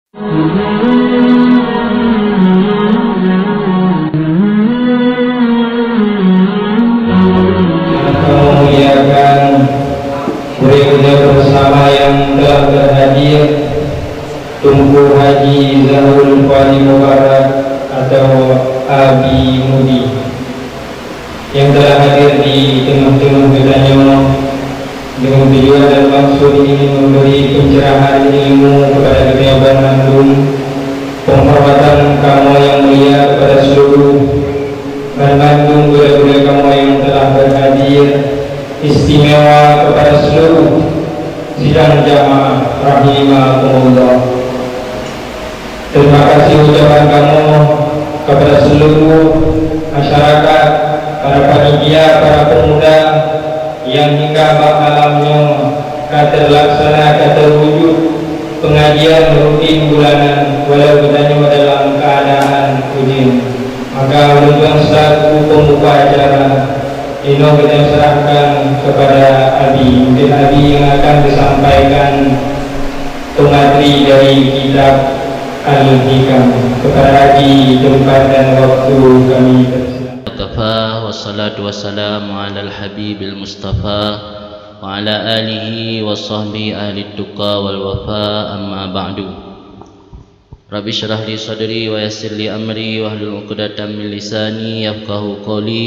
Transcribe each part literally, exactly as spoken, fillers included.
Kamu muliakan gurée-gurée bersama yang telah berhadir, Teungku Haji Zahrul Fadil Mubarak atau Abi Mudi, yang telah hadir di teungoh-teungoh geutanyoe dengan tujuan dan maksud ingin memberi pencerahan ilmu kepada geutanyoe banmandum, penghormatan kamoe yang mulia kepada seluruh banmandum gurée-gurée kamoe yang telah berhadir, istimewa kepada seluruh sidang jamaah rahimakumullah. Terima kasih ucapan kamoe kepada seluruh masyarakat, para panitia, para pemuda yang hingga bak malam nyoe ka terlaksana, ka terwujud pengajian rutin bulanan walau geutanyoe dalam keadaan ujeuen. Maka ulôn tuan selaku pembuka acara, inoe geutanyoe serahkan kepada Abi. Mungkin Abi yang akan disampaikan pemateri dari kitab Al-Hikam. Kepada Abi, tempat dan waktu kami persilakan. Kafa, wassalatu wassalamu alal habibil mustafa, wa ala alihi wa sahbihi ahli tuqa wal wafa, amma ba'du. Rabbi syrah li sadri wa yassir li amri wahlul uqdatam min lisani yafqahu qawli.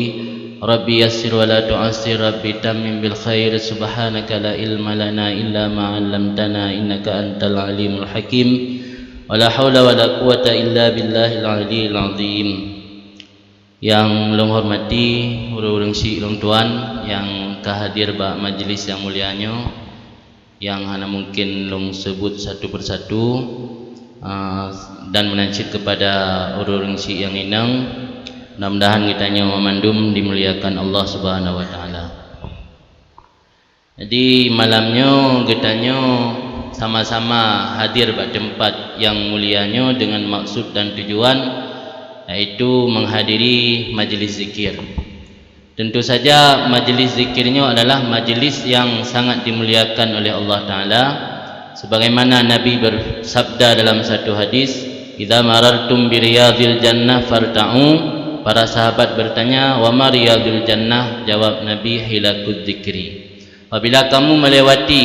Rabbi yassir wa la tu'assir, Rabbi tammim bil khair, subhanaka la ilma lana illa ma 'allamtana innaka antal alimul hakim. Wa la haula wa la quwwata illa billahil aliyyil azim. Nyang lôn hormati ureuëng-ureuëng syiek lôn tuan nyang ka hadir bak majlis nyang mulia nyoe, nyang hana mungken lôn seubut satu persatu, ah, dan meunan cit keupada ureuëng-ureuëng syiek nyang inong. Mudah-mudahan geutanyoe mandum dimuliakan Allah Subhanahu wa Taala. Jadi, malam nyoe geutanyoe sama-sama hadir bak teumpat nyang mulia nyoe deungon maksud dan tujuan, yaitu meuhadiri majlis zikir. Tentu saja, majlis zikir nyoe adalah majlis nyang sangat dimuliakan oleh Allah Taala, sebagaimana Nabi bersabda dalam satu hadis, "Idza marartum bi riyadhil jannah farta'u." Para sahabat bertanya, "Wa ma riyadhul jannah?" Jawab Nabi, "Hilaquz zikri." Apabila kamu melewati,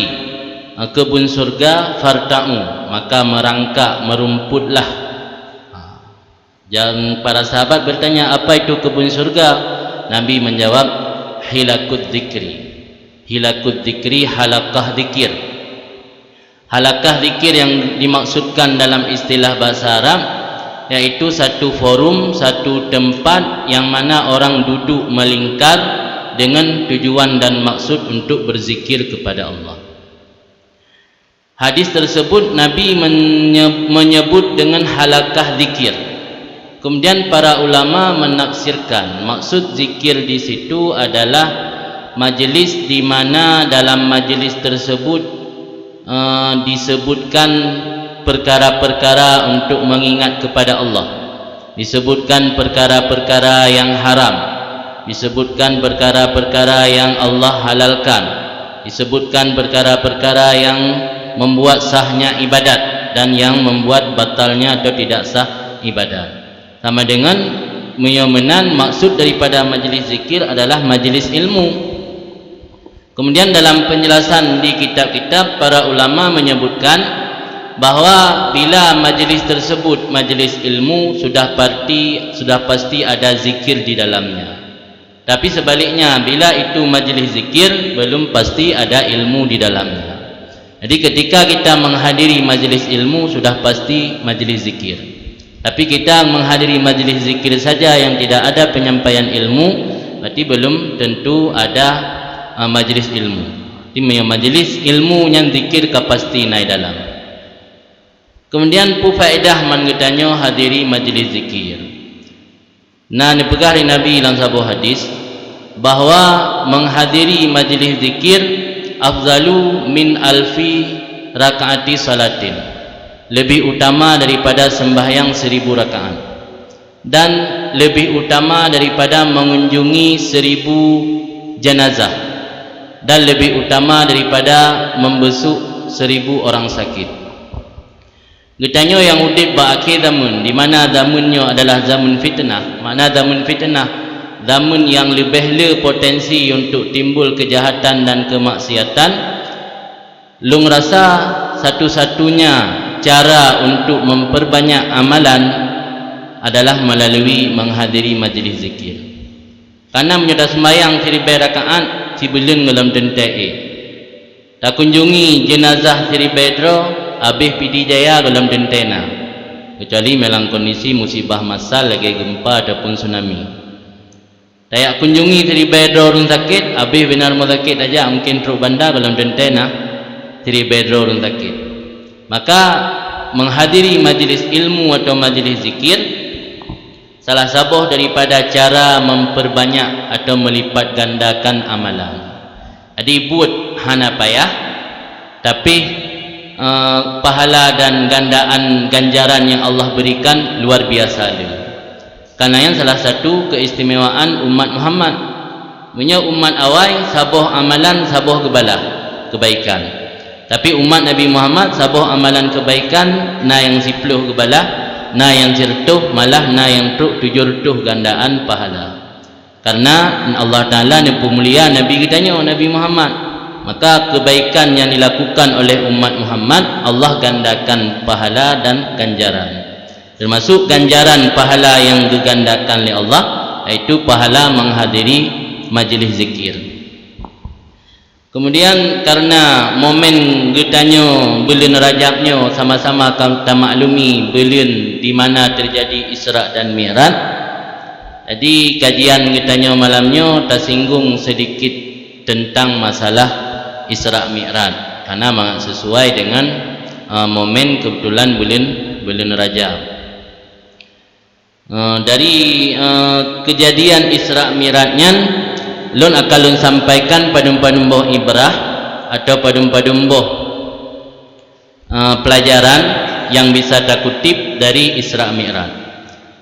eh, kebun surga, farta'u, maka merangkak, merumputlah. Ha. Dan para sahabat bertanya, "Apa itu kebun surga?" Nabi menjawab, "Hilaquz zikri." Hilaquz zikri, halakah zikir. Halakah zikir yang dimaksudkan dalam istilah bahasa Arab, yaitu satu forum, satu tempat yang mana orang duduk melingkar dengan tujuan dan maksud untuk berzikir kepada Allah. Hadis tersebut Nabi menye-, menyebut dengan halakah zikir. Kemudian para ulama menafsirkan, maksud zikir di situ adalah majlis di mana dalam majlis tersebut, eh, disebutkan perkara-perkara untuk mengingat kepada Allah. Disebutkan perkara-perkara yang haram, disebutkan perkara-perkara yang Allah halalkan, disebutkan perkara-perkara yang membuat sahnya ibadat dan yang membuat batalnya atau tidak sah ibadat. Sama dengan meunyoe meunan, maksud daripada majlis zikir adalah majlis ilmu. Kemudian dalam penjelasan di kitab-kitab, para ulama menyebutkan bahwa bila majlis tersebut majlis ilmu, sudah pasti, sudah pasti ada zikir di dalamnya. Tapi sebaliknya, bila itu majlis zikir, belum pasti ada ilmu di dalamnya. Jadi, ketika kita menghadiri majlis ilmu, sudah pasti majlis zikir. Tapi kita menghadiri majlis zikir saja yang tidak ada penyampaian ilmu, berarti belum tentu ada, eh, majlis ilmu. Jadi, meunyoe majlis ilmu nyan zikir ka pasti na i dalam. Kemudian, peue faedah man geutanyoe hadiri majlis zikir? Na neupeugah lé Nabi lam saboh hadis bahwa menghadiri majlis zikir afdalu min alfi rakaati salatin, lebih utama daripada sembahyang seribu rakaat, dan lebih utama daripada mengunjungi seribu jenazah, dan lebih utama daripada membesuk seribu orang sakit. Geutanyoe nyang udeb bak akhé zameun, di mana zameun nyoe adalah zameun fitnah. Makna zameun fitnah, zameun nyang leubeh le potensi untuk timbul keujahatan dan keumaksiatan. Lôn rasa satu-satunya cara untuk memperbanyak amalan adalah melalui menghadiri majlis zikir. Kana meunyoe taseumbahyang siribèe rakaat, sibuleuen gohlom teuntèe ék. Takunjungi jeunazah siribèe droe, abéh Pidie Jaya gohlom teuntèe na, keucuali dalam kondisi musibah massal lagèe geumpa ataupun tsunami. Tajak kunjungi siribèe droe ureueng sakét, abéh bina rumoh sakét aja, mungkin trok banda gohlom teuntèe na siribèe droe ureueng sakét. Maka, menghadiri majlis ilmu atau majlis zikir salah saboh daripada cara memperbanyak atau melipat gandakan amalan. Jadi, buet hana payah, tapi, eh, pahala dan gandaan ganjaran yang Allah berikan luar biasa le. Karena nyan salah satu keistimewaan umat Muhammad. Meunyoe umat awai, saboh amalan, saboh geubalah kebaikan. Tapi umat Nabi Muhammad, saboh amalan kebaikan, na nyang siplôh geubalah, na nyang sireutôh, malah na nyang trok tujoh reutôh gandaan pahala. Karena Allah Ta'ala neupeumulia Nabi geutanyoe, Nabi Muhammad. Maka kebaikan yang dilakukan oleh umat Muhammad, Allah gandakan pahala dan ganjaran. Termasuk ganjaran pahala yang digandakan oleh Allah, yaitu pahala menghadiri majlis zikir. Kemudian, karena momen geutanyoe buleuen Rajab nyoe sama-sama ka tamaklumi buleuen di mana terjadi Isra dan Mi'raj, jadi kajian geutanyoe malam nyoe tasinggung sedikit tentang masalah Isra Mi'raj, karena mangat sesuai dengan, eh, momen kebetulan buleuen, buleuen Rajab. Eh, dari, eh, kejadian Isra Mi'raj nyan, lôn akan lôn sampaikan padum-padum boh ibrah atau padum-padum boh, eh, pelajaran yang bisa takutip dari Isra Mi'raj.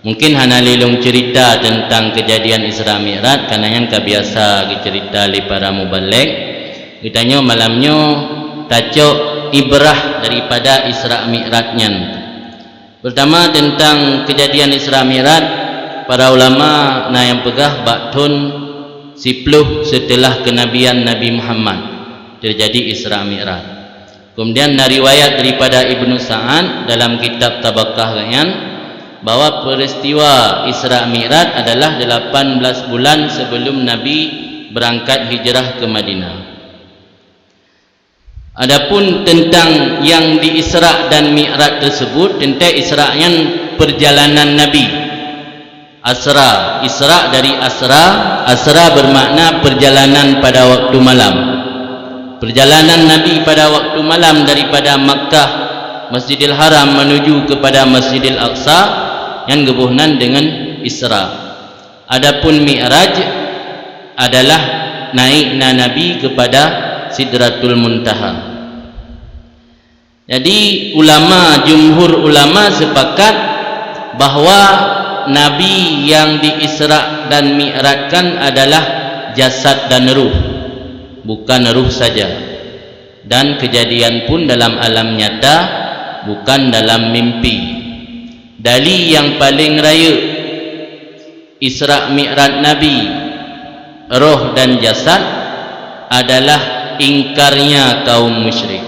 Mungkin hana lé lôn cerita tentang kejadian Isra Mi'raj, karena nyan ka biasa geucerita lé para mubalek. Geutanyoe malam nyoe tacok ibrah daripada Isra Mi'raj nyan. Pertama, tentang kejadian Isra Mi'raj, para ulama na nyang peugah bak thon siplôh seuteulah keunabian Nabi Muhammad terjadi Isra Mi'raj. Kemudian na riwayat daripada Ibnu Sa'ad dalam kitab Tabaqah geuhnyan bahwa peristiwa Isra Mi'raj adalah delapan belas bulan sebelum Nabi berangkat hijrah ke Madinah. Adapun tentang yang di Isra dan Mi'raj tersebut, teuntèe Isra nyan perjalanan Nabi. Asra, Isra dari asra, asra bermakna perjalanan pada waktu malam. Perjalanan Nabi pada waktu malam daripada Makkah, Masjidil Haram menuju kepada Masjidil Aqsa, nyan geuboh nan deungon Isra. Adapun Mi'raj adalah naiknya Nabi kepada Sidratul Muntaha. Jadi, ulama, jumhur ulama sepakat bahwa Nabi yang di-Isra dan Mi'rajkan adalah jasad dan ruh, bukan ruh saja. Dan kejadian pun dalam alam nyata, bukan dalam mimpi. Dali yang paling rayeuk Isra Mi'raj Nabi, roh dan jasad, adalah ingkarnya kaum musyrik.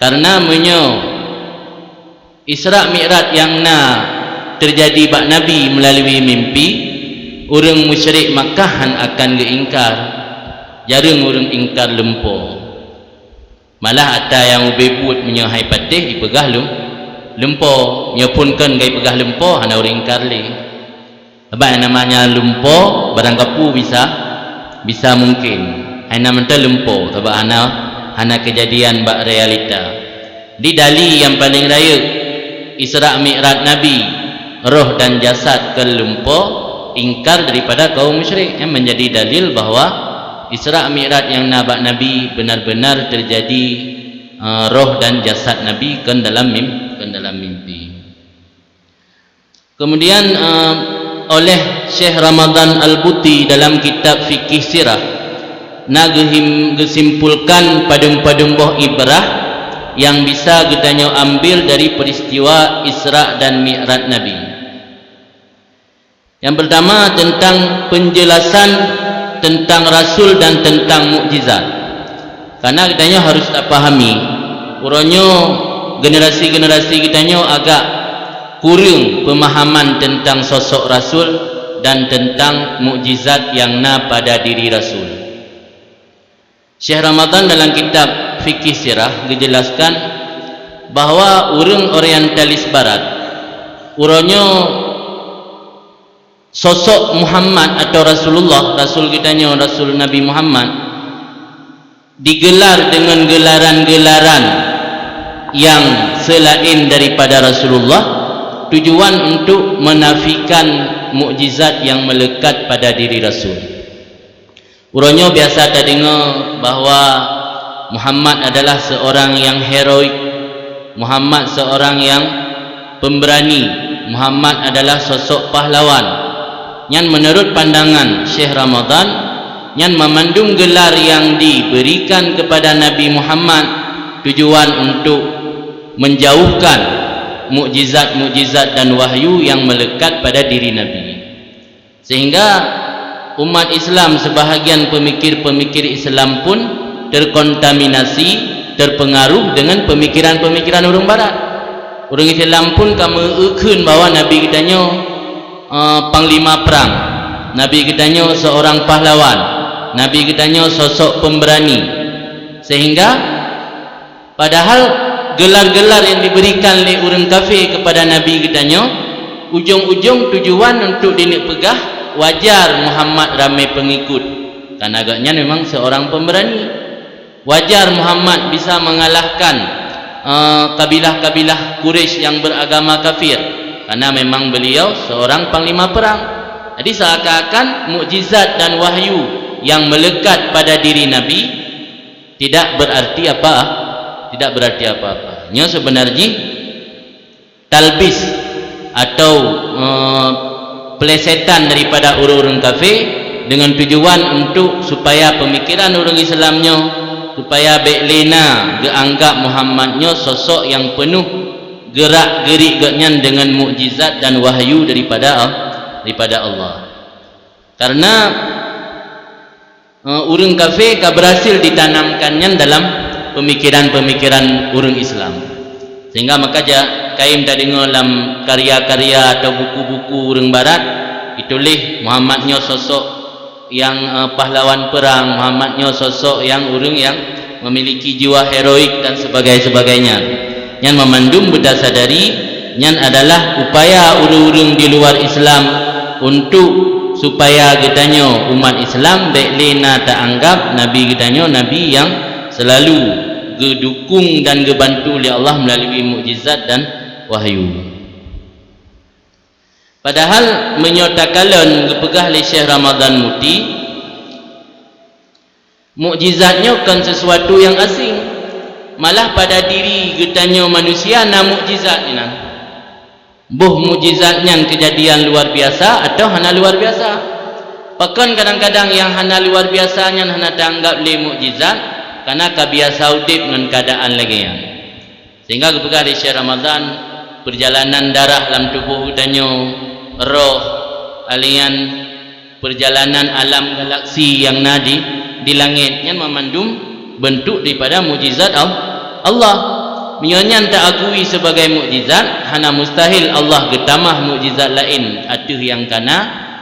Karena meunyoe Isra Mi'raj nyang na teujadi bak Nabi meulalu mimpi, ureuëng musyrik Makkah hán akan geuingkar. Jareueng ureuëng ingkar lumpo. Malah ata nyang ubé buet meunyoe hai patéh jipeugah lum-, lumpo. Nyoe phon kon ka jipeugah lumpo, hana ureuëng ingkar lé. Sabab nyang namanya lumpo, barangkapeue bisa, bisa mungkin. Hai na mantong lumpo, sabab hana, hana keujadian bak realita. Di dali nyang paléng rayeuk, Isra Mi'raj Nabi, roh dan jasad kon lumpo, ingkar daripada kaum musyrik. Nyang menjadi dalil bahwa Isra Mi'raj nyang na bak Nabi benar-benar teujadi, eh, roh dan jasad Nabi kon dalam mim-, kon dalam mimpi. Kemudian, eh, oleh Syekh Ramadan Al-Buti dalam kitab Fikih Sirah, na geuhim-, geusimpulkan padum-padum boh ibrah nyang bisa geutanyoe ambil dari peristiwa Isra dan Mi'raj Nabi. Yang pertama, tentang penjelasan tentang rasul dan tentang mukjizat. Karena geutanyoe harus tapahami, uroe nyoe generasi-generasi geutanyoe agak kureueng pemahaman tentang sosok rasul dan tentang mukjizat yang na pada diri rasul. Syekh Ramadan dalam kitab Fikih Sirah geujelaskan bahwa ureuëng orientalis barat, uroe nyoe sosok Muhammad atau Rasulullah, rasul geutanyoe, rasul Nabi Muhammad, digelar dengan gelaran-gelaran yang selain daripada Rasulullah, tujuan untuk menafikan mukjizat yang melekat pada diri rasul. Uroe nyoe biasa tadeungoe bahwa Muhammad adalah seorang yang heroik, Muhammad seorang yang pemberani, Muhammad adalah sosok pahlawan. Nyan menurut pandangan Syekh Ramadan, nyan memandum gelar yang diberikan kepada Nabi Muhammad tujuan untuk menjauhkan mukjizat-mukjizat dan wahyu yang melekat pada diri Nabi. Sehingga umat Islam, sebahagian pemikir-pemikir Islam pun terkontaminasi, terpengaruh dengan pemikiran-pemikiran ureuëng barat. Ureuëng Islam pun ka meueukheun bahwa Nabi geutanyoe, eh, panglima perang. Nabi geutanyoe seorang pahlawan. Nabi geutanyoe sosok pemberani. Sehingga Padahal gelar-gelar yang diberikan lé ureuëng kafé kepada Nabi geutanyoe, ujong-ujong tujuan untuk dineuk peugah wajar Muhammad ramé pengikut, karena gobnyan memang seorang pemberani. Wajar Muhammad bisa mengalahkan, eh, kabilah-kabilah Quraisy yang beragama kafir, karena memang beliau seorang panglima perang. Jadi seakan-akan mukjizat dan wahyu yang melekat pada diri Nabi tidak berarti apa, tidak berarti apa-apa. Nyoe sebenar jih talbis atau, eh, pelesetan daripada ureuëng-ureuëng kafé dengan tujuan untuk supaya pemikiran ureuëng Islam nyoe, supaya bék lé na geuanggap Muhammad nyoe sosok yang penuh gerak-gerik gobnyan dengan mukjizat dan wahyu daripada, daripada Allah. Karena eh, ureuëng kafé ka berhasil ditanamkan nyan dalam pemikiran-pemikiran ureuëng Islam. Sehingga maka ja-, kayém tadeungoe lam karya-karya atau buku-buku ureuëng barat, dituléh Muhammad nyoe sosok yang, eh, pahlawan perang, Muhammad nyoe sosok yang ureuëng yang memiliki jiwa heroik dan sebagainya. Nyan memandum beuta sadari, nyan adalah upaya ureuëng-ureuëng di luar Islam untuk supaya geutanyoe umat Islam bék lé na taanggap Nabi geutanyoe Nabi yang selalu geudukung dan geubantu lé Allah melalui mukjizat dan wahyu. Padahal meunyoe takalon geupeugah lé Syekh Ramadan Muti, mukjizat nyoe kon sesuatu nyang asing, malah pada diri geutanyoe manusia na mukjizat inan. Boh mukjizat nyan keujadian luar biasa atawa hana luar biasa? Pakon kadang-kadang nyang hana luar biasa nyan hana taanggap lé mukjizat, karena ka biasa udeb ngon keuadaan lagée nyan. Sehingga geupeugah lé Syekh Ramadan, perjalanan darah lam tuboh geutanyoe, roh, alian, perjalanan alam galaksi nyang na di, di langét, nyan mamandum beuntuk daripada mukjizat Al-, Allah. Meunyoe nyan taakui sebagai mukjizat, hana mustahil Allah geutamah mukjizat laén ateueh nyang kana,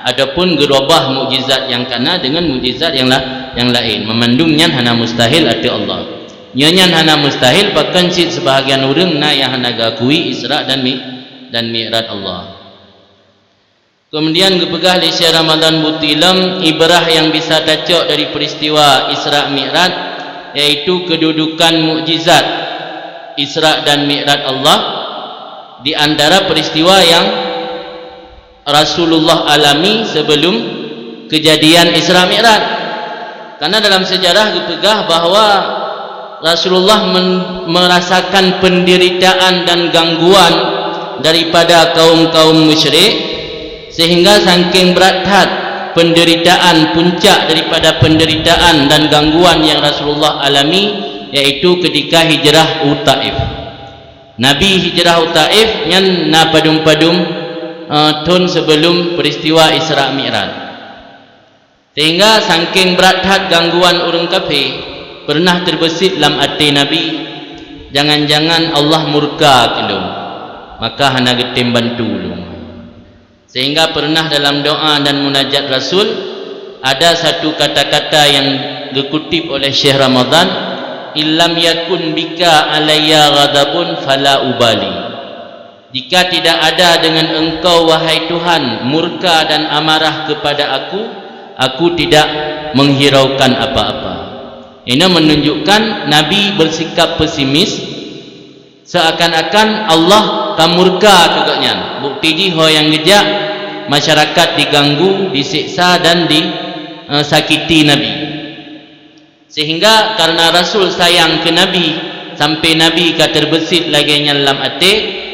ataupun geurobah mukjizat nyang kana deungon mukjizat nyang la-, nyang laén. Mamandum nyan hana mustahil ateueh Allah. Nyoe nyan hana mustahil, pakon cit seubahagian ureuëng na nyang hana geuakui Isra dan Mi-, dan Mi'raj Allah. Keumudian geupeugah lé Syekh Ramadan Buti lom, ibrah nyang bisa tacok dari peristiwa Isra Mi'raj, yaitu keududukan mukjizat Isra dan Mi'raj Allah di antara peristiwa nyang Rasulullah alami sebelum keujadian Isra Mi'raj. Karena dalam sejarah geupeugah bahwa Rasulullah men-, merasakan penderitaan dan gangguan daripada kaum-kaum musyrik, sehingga saking brat that penderitaan, puncak daripada penderitaan dan gangguan yang Rasulullah alami, yaitu ketika hijrah u Taif. Nabi hijrah u Taif nyan na padum-padum, eh, thon sebelum peristiwa Isra Mi'raj. Sehingga sangking brat that gangguan ureuëng kafé, pernah teubeusit lam até Nabi, "Jangan-jangan Allah murka keu lôn, maka hana geutem bantu lôn." Sehingga pernah dalam doa dan munajat Rasul, ada satu kata-kata yang geukutip oleh Syekh Ramadan, "Illam yakun bika alayya ghadabun fala ubali." Jika tidak ada dengan Engkau, wahai Tuhan, murka dan amarah kepada aku, aku tidak menghiraukan apa-apa. Ini menunjukkan Nabi bersikap pesimis, seakan-akan Allah ka murka keu gobnyan. Bukti jih ho nyang geujak, masyarakat diganggu, disiksa dan di, eh, sakiti Nabi. Sehingga karena Rasul sayang keu Nabi, sampai Nabi ka teubeusit lagée nyan lam até,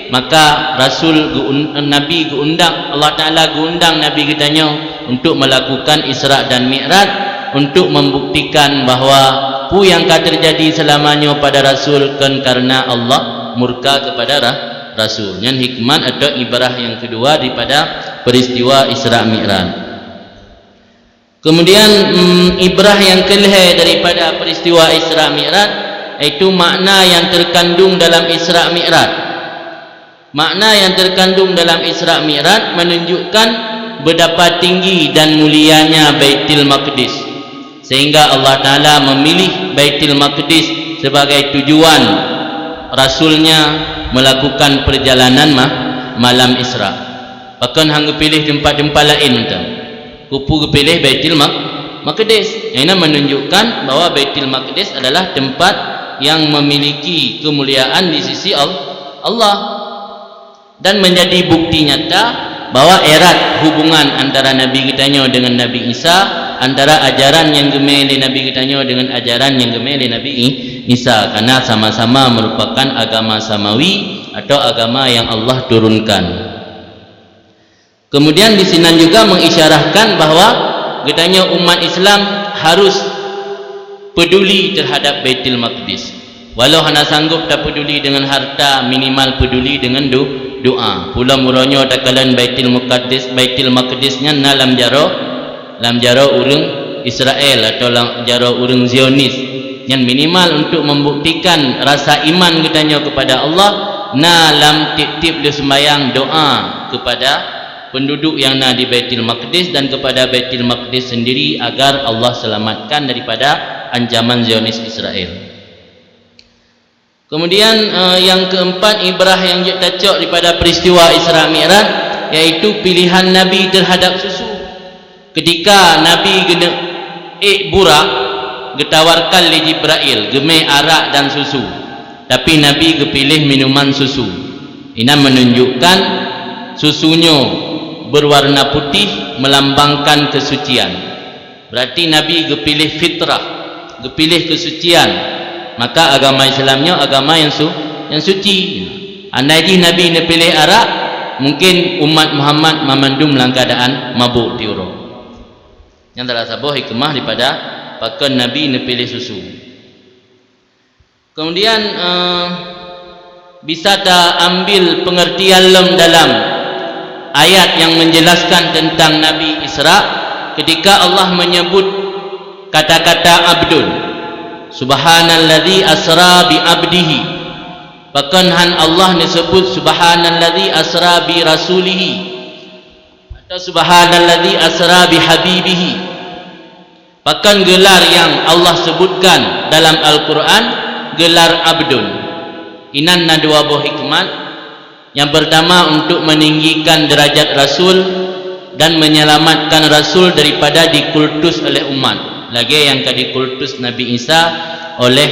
maka Rasul geun-, Nabi geuundang, Allah Taala geuundang Nabi geutanyoe untuk melakukan Isra dan Mi'raj, untuk membuktikan bahwa peue nyang ka terjadi selama nyoe pada Rasul kon karena Allah murka kepada ra-, Rasul. Nyan hikmat atau ibrah yang kedua daripada peristiwa Isra Mi'raj. Kemudian, mm, ibrah yang keulhée daripada peristiwa Isra Mi'raj, yaitu makna yang terkandung dalam Isra Mi'raj. Makna yang terkandung dalam Isra Mi'raj menunjukkan betapa tinggi dan mulianya Baitul Maqdis, sehingga Allah Taala memilih Baitul Maqdis sebagai tujuan Rasul-Nya melakukan perjalanan ma-, malam Isra. Pakon han geupiléh teumpat-teumpat laén mantong? Keupeue geupiléh Baitul Maq-, Maqdis? Nyang na menunjukkan bahwa Baitul Maqdis adalah tempat yang memiliki kemuliaan di sisi Al-, Allah, dan menjadi bukti nyata bahwa erat hubungan antara Nabi geutanyoe dengan Nabi Isa, antara ajaran nyang geumé lé Nabi geutanyoe dengan ajaran nyang geumé lé Nabi I-, Isa, karena sama-sama merupakan agama samawi atau agama yang Allah turunkan. Kemudian di sinan juga mengisyarahkan bahwa geutanyoe umat Islam harus peduli terhadap Baitul Maqdis. Walau hana sanggup tapeduli dengan harta, minimal peduli dengan do-, doa. Pulo uroe nyoe takalon Baitul Muqaddas, Baitul Maqdis nyan na lam jaroe, lam jaroe ureuëng Israel atau lam jaroe ureuëng Zionis. Nyan minimal untuk membuktikan rasa iman geutanyoe kepada Allah, na lam tieb-tieb lheueh sembahyang doa kepada penduduk yang na di Baitul Maqdis dan kepada Baitul Maqdis sendiri agar Allah selamatkan daripada ancaman Zionis Israel. Kemudian, eh, yang keempat, ibrah yang jeuet tacok daripada peristiwa Isra Mi'raj, yaitu pilihan Nabi terhadap susu. Ketika Nabi geuneuk ék Burak, geutawarkan lé Jibrail geumé arak dan susu, tapi Nabi geupiléh minuman susu. Inan menunjukkan susu nyoe berwarna putih melambangkan kesucian. Berarti Nabi geupiléh fitrah, geupiléh keusucian. Maka agama Islam nyoe agama nyang su-, nyang suci. Andai jih Nabi neupiléh arak, mungkin umat Muhammad mamandum lam keuadaan mabôk tiuroe. Nyan salah saboh hikmah daripada pakon Nabi neupiléh susu. Kemudian, eh, bisa ta ambil pengertian lom dalam ayat yang menjelaskan tentang Nabi Isra, ketika Allah menyebut kata-kata abdun. "Subhanalladzi asra bi abdihi." Pakon han Allah neusebut, "Subhanalladzi asra bi rasulihi," atau "Subhanalladzi asra bi habibihi"? Pakon geular nyang Allah sebutkan dalam Al-Quran, geular abdun? Inan na dua boh hikmat. Nyang pertama, untuk meninggikan derajat Rasul dan menyelamatkan Rasul daripada dikultus oleh umat, lagée nyang ka dikultus Nabi Isa oleh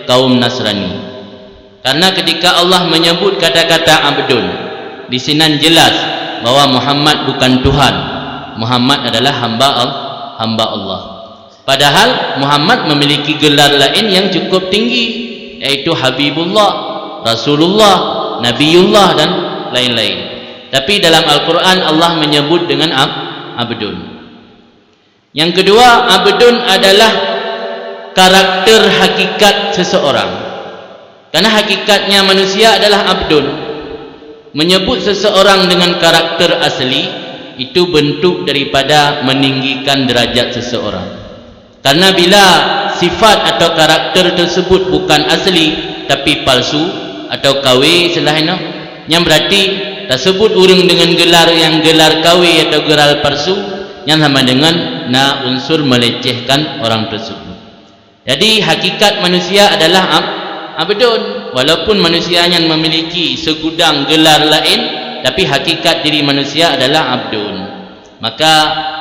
kaum Nasrani. Karena ketika Allah menyebut kata-kata abdun, di sinan jelas bahwa Muhammad bukan Tuhan. Muhammad adalah hamba Al-, hamba Allah. Padahal Muhammad memiliki gelar lain yang cukup tinggi, yaitu Habibullah, Rasulullah, Nabiullah, dan lain-lain. Tapi dalam Al-Quran, Allah menyebut dengan ab-, abdun. Yang kedua, abdun adalah Karakter hakikat seseorang. Karena hakikatnya manusia adalah abdun. Menyebut seseorang dengan karakter asli, itu bentuk daripada meninggikan derajat seseorang. Karena bila sifat atau karakter tersebut bukan asli, tapi palsu atau K W selain itu, yang berarti tersebut ureuëng dengan gelar yang gelar K W atau gelar palsu, yang sama dengan na unsur melecehkan orang tersebut. Jadi, hakikat manusia adalah ab-, abdun. Walaupun manusia nyan memiliki segudang gelar lain, tapi hakikat diri manusia adalah abdun. Maka,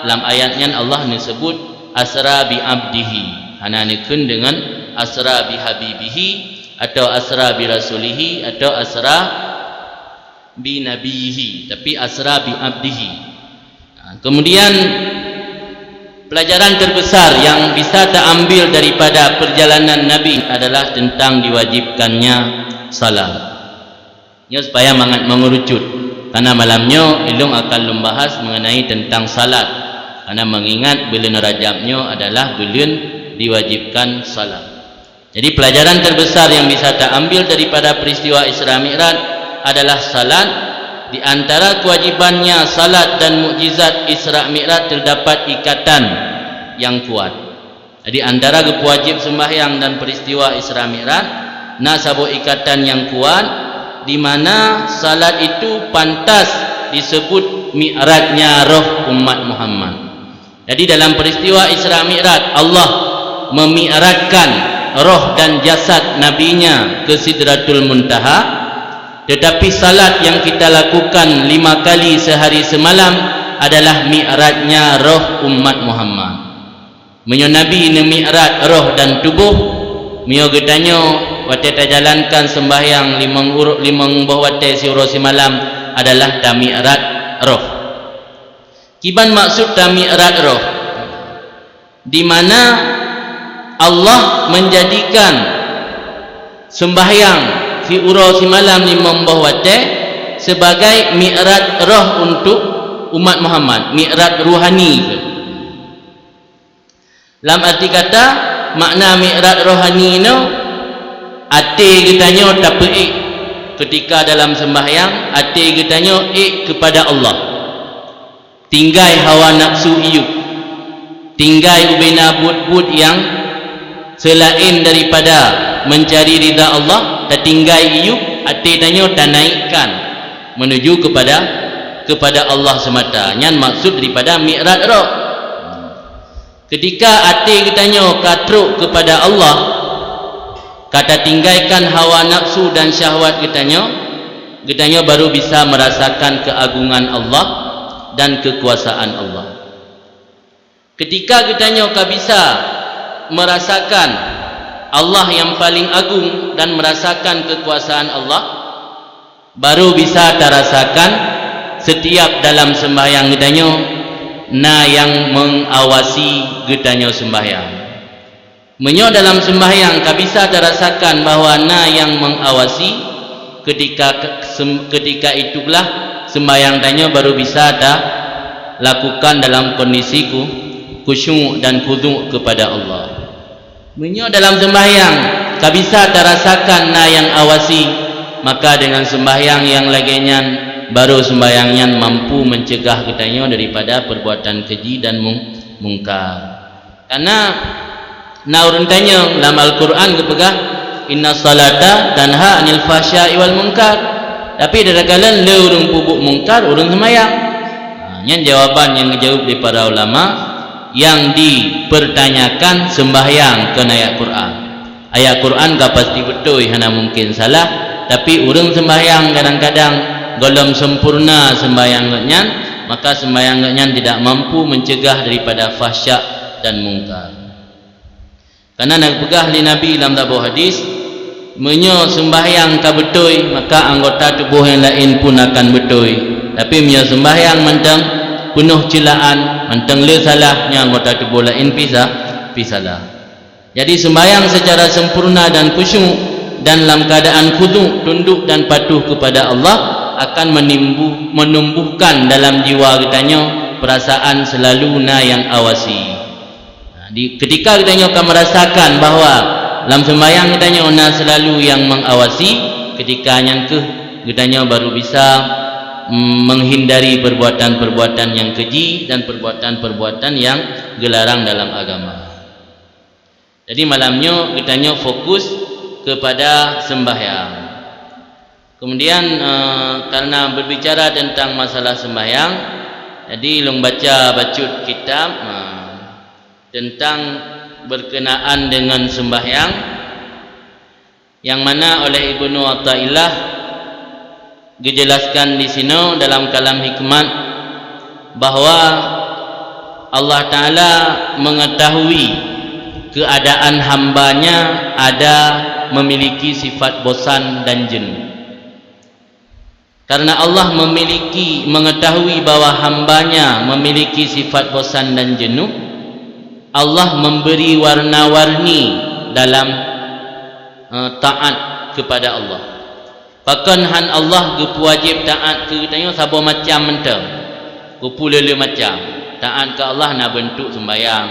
lam ayat nyan Allah neusebut asra bi abdihi. Hana neukheun dengan asra bi habibihi, atau asra bi rasulihi, atau asra bi nabiyihi, tapi asra bi abdihi. Ha, kemudian, pelajaran terbesar yang bisa terambil daripada perjalanan Nabi adalah tentang diwajibkannya salat. Nyoe supaya mangat mengerucut, karena malam nyoe ilung akan lom bahas mengenai tentang salat, karena mengingat buleuen Rajab nyoe adalah buleuen diwajibkan salat. Jadi, pelajaran terbesar yang bisa ta ambil daripada peristiwa Isra Mi'raj adalah salat. Di antara kewajibannya salat dan mukjizat Isra Mi'raj terdapat ikatan yang kuat. Jadi, antara geupeuwajib sembahyang dan peristiwa Isra Mi'raj, na saboh ikatan yang kuat, di mana salat itu pantas disebut mi'rajnya roh umat Muhammad. Jadi, dalam peristiwa Isra Mi'raj, Allah memi'rajkan roh dan jasad Nabi-Nya ke Sidratul Muntaha, tetapi salat yang kita lakukan lima kali sehari semalam adalah mi'rajnya roh umat Muhammad. Meunyoe Nabi neumi'raj roh dan tuboh, meunyoe geutanyoe watée tajalankan sembahyang limong uru-, limong boh watée siuroe simalam adalah tami'raj roh. Kiban maksud tami'raj roh, di mana Allah menjadikan sembahyang siuroe simalam limong boh watée sebagai mi'raj roh untuk umat Muhammad, mi'raj ruhani. Lam arti kata, makna mi'raj rohani nyoe, até geutanyoe tapeuék keutika dalam sembahyang, até geutanyoe ék keupada Allah. Tinggai hawa nafsu iyup, tinggai ubena buet-buet nyang seulaén daripada mencari ridha Allah, tatinggai iyup, até tanyoe tanaikkan menuju keupada, keupada Allah seumata. Nyan maksud daripada mi'raj roh. Keutika até geutanyoe ka trok keupada Allah, ka tatinggaikan hawa nafsu dan syahwat geutanyoe, geutanyoe baru bisa meurasakan keuagungan Allah dan keukuasaan Allah. Keutika geutanyoe ka bisa meurasakan Allah nyang paleng agung dan meurasakan keukuasaan Allah, baru bisa tarasakan seutiap dalam seumbahyang geutanyoe na nyang mengawasi geutanyoe seumbahyang. Meunyoe dalam seumbahyang ka bisa tarasakan bahwa na nyang mengawasi, keutika ke-, sem-, keutika itulah seumbahyang tanyoe baru bisa talakukan dalam kondisi ku-, khusyuk dan khudu' keupada Allah. Meunyoe dalam seumbahyang ka bisa tarasakan na nyang awasi, maka deungon seumbahyang nyang lagée nyan, baru seumbahyang nyan mampu meuncegah geutanyoe daripada peurbuatan keuji dan mung-, mungkar. Karena na ureuëng tanyong lam Al-Qur'an geupeugah, "Inna salata tanha 'anil fahsya'i wal munkar." Tapi takalon le ureuëng peubuet mungkar, ureuëng seumbahyang. Ha, nyan jawaban nyang geujaweueb lé para ulama, nyang dipeurtanyakan seumbahyang kon ayat Qur'an. Ayat Qur'an ka pasti beutôi, hana mungken salah, tapi ureuëng seumbahyang kadang-kadang gohlom sempurna seumbahyang geuhnyan, maka seumbahyang geuhnyan tidak mampu meuncegah daripada fahsya dan mungkar. Karena na geupeugah lé Nabi lam saboh hadis, "Meunyoe seumbahyang ka beutôi, maka anggota tuboh nyang laén pun akan beutôi. Tapi meunyoe seumbahyang mantong peunoh ceulaan, mantong le salah, nyan anggota tuboh laén pih sa-, pih salah." Jadi, seumbahyang secara sempurna dan khusyuk dan lam keuadaan khudu', tunduk dan patuh keupada Allah akan menimbu-, menumbuhkan dalam jiwa geutanyoe peurasaan seulalu na nyang awasi. Ha, Di, ketika geutanyoe ka merasakan bahwa lam sembahyang geutanyoe na selalu yang mengawasi, ketika nyan keuh geutanyoe baru bisa, mm, menghindari perbuatan-perbuatan yang keji dan perbuatan-perbuatan yang geularang dalam agama. Jadi malam nyoe geutanyoe fokus kepada sembahyang. Kemudian, eh, karena berbicara tentang masalah sembahyang, jadi lôn baca bacut kitab, eh, tentang berkenaan dengan sembahyang, yang mana oleh Ibnu Athaillah geujelaskan di sinoe dalam Kalam Hikmat bahwa Allah Ta'ala mengetahui keadaan hamba-Nya ada memiliki sifat bosan dan jenuh. Karena Allah memiliki, mengetahui bahwa hamba-Nya memiliki sifat bosan dan jenuh, Allah memberi warna-warni dalam, eh, taat kepada Allah. Pakon han Allah geupeuwajéb taat keu geutanyoe saboh macam mantong? Geupeu le-le macam. Taat keu Allah na beuntuk sembahyang,